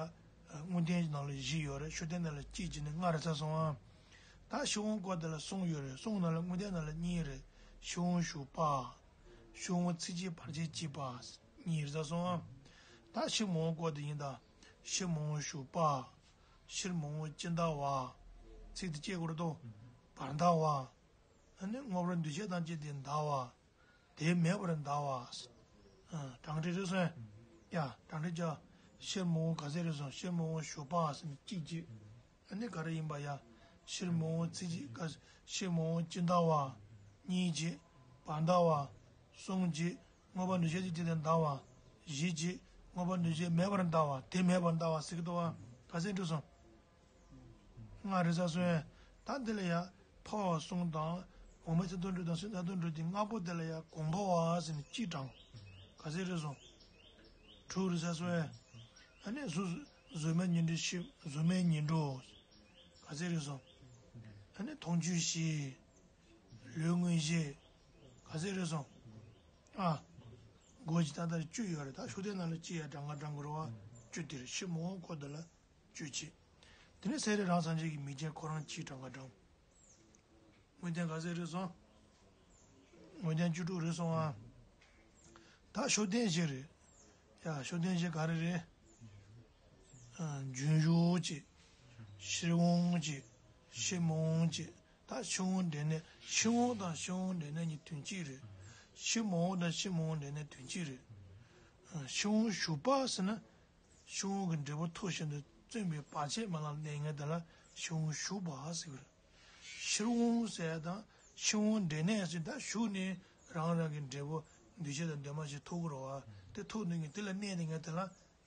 དངོས་བསྟན་ནང་ལ་བཞི་ཡོད་རེད། ཤུགས་བསྟན་ནང་ལ་གཅིག་བྱས་ནས་ལྔ་རེད་ཚར་སོང་ཨ། ད་ཕྱིར་འོང་སྐོར་དེ་ལ་གསུམ་ཡོད་རེད། གསུམ་ནང་ལ་དངོས་བསྟན་ནང་ལ་གཉིས་རེད། ཕྱིར་འོང་ཞུགས་པ། ཕྱིར་འོང་ཚིག་གཅིག་བར་ཆད་གཅིག་པ། གཉིས་རེད་ཚར་སོང་ཨ། ད་ཕྱིར་མི་འོང་སྐོར་དེ་ཡིན་ད། ཕྱིར་མི་འོང་ཞུགས་པ། ཕྱིར་མི་འོང་ཇི་ལྟ་བ། ཚིག་དེ་བཅད་དགོས་རེད་དོ། བར་ལྟ་བ། ཨ་ནི་དངོས་པོར་འདུས་བྱས་དང་བཅས་ཏེ་འདའ་བ། དེ་མེད་པར་འདའ་བ། ཨ། གྲངས་འདྲེན་རེད་སོང་། ཡ། གྲངས་འདྲེན་བྱ། ཕྱིར་མི་འོང་ག་ཚད་རེད་སོང་། ཕྱིར་མི་འོང་ཞུགས་པ་ཟེར་ནས་གཅིག་བྱས། ཨ་ནི་ག་རེ་ཡིན་པ་ཡ། ཕྱིར་མི་འོང་ཚིག་གཅིག་ག་ཕྱིར་མི་འོང་ཇི་ལྟ་བ། གཉིས་བྱས། བར་འདའ་བ། གསུམ་བྱས། དངོས་པོ་འདུས་བྱས་དང་བཅས་ཏེ་འདའ་བ། བཞི་བྱས། དངོས་པོ་འདུས་བྱས་མེད་པར་འདའ་བ། དེ་མེད་པར་འདའ་བ་ཟེར་གི་འདུག་བ། ག་ཚད་འགྲོ་སོང་། ལྔ་རེད་ཚར་སོང་། ད་འདི་ལ་ཡ། འཕོ་བ་གསུམ་དང་། འོག་མིན་མཐར་ཐུག་འགྲོ་དང་སོ་སོའི་མཐར་ཐུག་འགྲོ་དེ་ལྔ་པོ་དེ་ལ་ཡ་གོང་འཕེལ་བ་ཟེར་ནས་གཅིག་དྲངས། ག་ཚད་རེད་སོང་། དྲུག་རེད་ཚར་སོང་། ཨ་ནི་གཟུགས། གཟུགས་མེད་ཉིད་འགྲོ་ཕྱིར། གཟུགས་མེད་ཉིད་འགྲོ། ག་ཚད་རེད་སོང་། ཨ་ནི་མཐོང་ཆོས་བཞི། ལུས་མངོན་བཞི། ག་ཚད་རེད་སོང་། ཨ། སྒོ་བཞི་ད་ལྟ་བཅུ་ཡོད་རེད། ད་ཤུགས་བསྟན་ནང་ལ་གཅིག་ཡ་གྲངས་ཀ་གྲངས་དགོས་རེད་བ། བཅུ་དེ་རེད། ཕྱིར་མི་འོང་སྐོར་དེ་ལ་བཅུ་བྱས། དེ་ནས་སེ་ར་རང་སངས་རྒྱས་ཀྱི་མིང་ཅན་ཁོ་རང་གཅིག་གྲངས་ཀ་གྲངས། དངོས་བསྟན་ག་ཚད་རེད་སོང་། དངོས་བསྟན་བཅུ་དྲུག་རེད་སོང་ཨ། ད་ཤུགས་བསྟན་བཞི་རེད། ཡ། ཤུགས་བསྟན་བཞི་ག་རེ་རེད། ཨ། རྒྱུན་ཞུགས་གཅིག་ཕྱིར་འོང་གཅིག་ཕྱིར་མི་འོང་གཅིག་ད་ཕྱིར་འོང་འབྲས་གནས། ཕྱིར་འོང་དང་ཕྱིར་འོང་འབྲས་གནས་གཉིས་དོན་གཅིག་རེད། ཕྱིར་མི་འོང་དང་ཕྱིར་མི་འོང་འབྲས་གནས་དོན་གཅིག་རེད། ཨ། ཕྱིར་འོང་ཞུགས་པ་ཟེར་ན། ཕྱིར་འོང་གི་འབྲས་བུ་ཐོབ་བཞིན་དུ་བརྩོན་པའི་བར་ཆད་མ་ལངས་གནས་ངན་དེ་ལ་ཕྱིར་འོང་ཞུགས་པ་ཟེར་གི་རེད། ཕྱིར་འོང་ཟེར་ཡ་དང་ཕྱིར་འོང་འབྲས་གནས་ཟེར། ད་ཞུགས་ནས་རང་རང་གི་འབྲས་བུ་འདུས་བྱས་དང་འདུས་མ་བྱས་ཐོབ་ཀྱི་རེད་བ། དེ་ཐོབ་ནས་ཀྱི་དེ་ལ་གནས་དེ་ངས་དེ་ལ་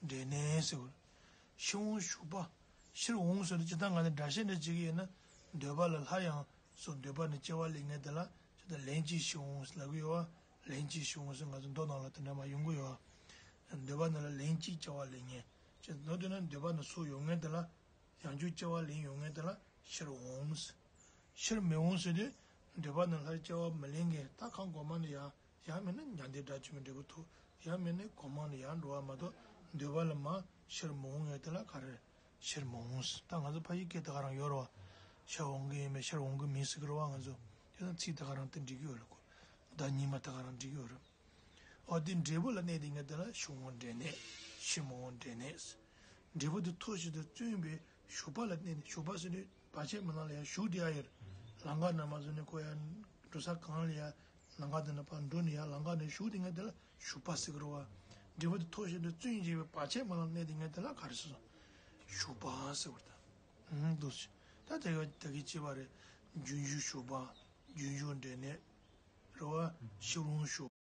འབྲས་གནས་ཟེར་བ། ཕྱིར་འོང་ཞུགས་པ། ཕྱིར་འོང་ཟེར་དུས་ཇི་ལྟར་ང་ཚོ་སྒྲ་བཤད་འདྲ་བྱེད་ཀྱི་ཡོད་ན། འདོད་པ་ལ་སླར་ཡང་སོགས་འདོད་པ་ནི་སྐྱེ་བ་ལེན་མཁན་དེ་ལ་ཇི་ལྟར་ལན་གཅིག་ཕྱིར་འོང་ཟེར་ལབ་ཀྱི་ཡོད་བ། ལན་གཅིག་ཕྱིར་འོང་ཟེར་ང་ཚོ་མདོ་ནང་ལ་དེ་འདྲ་མ་ཡོང་གི་ཡོད་བ། འདོད་པ་ནི་ལ་ལན་གཅིག་སྐྱེ་བ་ལེན་མཁན། ཅེས་མདོར་བསྡུས་ན་འདོད་པ་ནི་ཚོགས་ཡོད་མཁན་དེ་ལ། ཡང་བསྐྱར་སྐྱེ་བ་ལེན་ཡོང་མཁན་དེ་ལ་ཕྱིར་འོང་། ཕྱིར་མི་འོང་ཟེར་དུས། འདོད་པ་ནི་སླར་སྐྱེ་བ་མི་ལེན་མཁན། ད་གང་གོང་མ་ནས་ཡར། ཡང་མིན་ན་མྱང་འདས་དགྲ་བཅོམ་པའི་འབྲས་བུ་ཐོབ། ཡང་མིན་ན་གོང་མ་ནས་ཡར་འགྲོ་བ་མ་གཏོགས་འདོད་པ་ལ་མར་ཕྱིར་མི་འོང་ངེས་དེ་ལ་ག་རེ། ཕྱིར་མི་འོང་ཟེར། ད་ང་ཚོ་ཕ་ཡུལ་སྐད་དེ་ག་རང་ཡོད་རེད་བ། ཕྱིར་འོང་གི་ཡིན་མིན་ཕྱིར་འོང་གི་མིན་ཟེར་གི་རེད་བ་ང་ཚོ། དེ་ཚོ་ཚིག་དེ་ག་རང་དེ་འགྲིག་གི་ཡོད་རེད་གོ། བརྡ་རྙིང་མ་དེ་ག་རང་འགྲིག་གི་ཡོད་རེད། འོ་དེ་འབྲས་བུ་ལ་གནས་དེ་ངས་དེ་ལ་ཕྱིར་འོང་འབྲས་གནས། ཕྱིར་མི་འོང་འབྲས་གནས། འབྲས་བུ་དེ་ཐོབ་བཞིན་དུ་བརྩོན་པའི་ཞུགས་པ་ལ་གནས་ནས། ཞུགས་པ་ཟེར་དུས་བར་ཆད་མ་ལངས་ལ་ཡང་ཞུགས་དེ་ཡང་ཡོད། ལམ་ཁ་ནས་མར་བཟུང་ནས་ཁོ་ཡང་འགྲོ་ས་གང་ལ་ཡང་ལམ་ཁ་དེ་ནས་ཕར་འགྲོ་ནས་ཡང་ལམ་ཁ་ནས་ཞུགས་དེ་ངས་དེ་ལ་ཞུགས་པ་ཟེར་གི་རེད་བ། འབྲས་བུ་དེ་ཐོབ་བཞིན་དུ་བརྩོན་བྱས་པའི་བར་ཆད་མ་ལངས་གནས་དེ་ངས་དེ་ལ་ག་རེ་ཟེར་སོང་། ཞུགས་པ་ཟེར་བ་དང་། ཨང་། འདུག་ཟེར། ད་དེ་ག་ད་གི་བྱས་པ་རེད། རྒྱུན་ཞུགས་ཞུགས་པ། རྒྱུན་ཞུགས་འབྲས་གནས། རེད་བ། ཕྱིར་འོང་ཞུགས།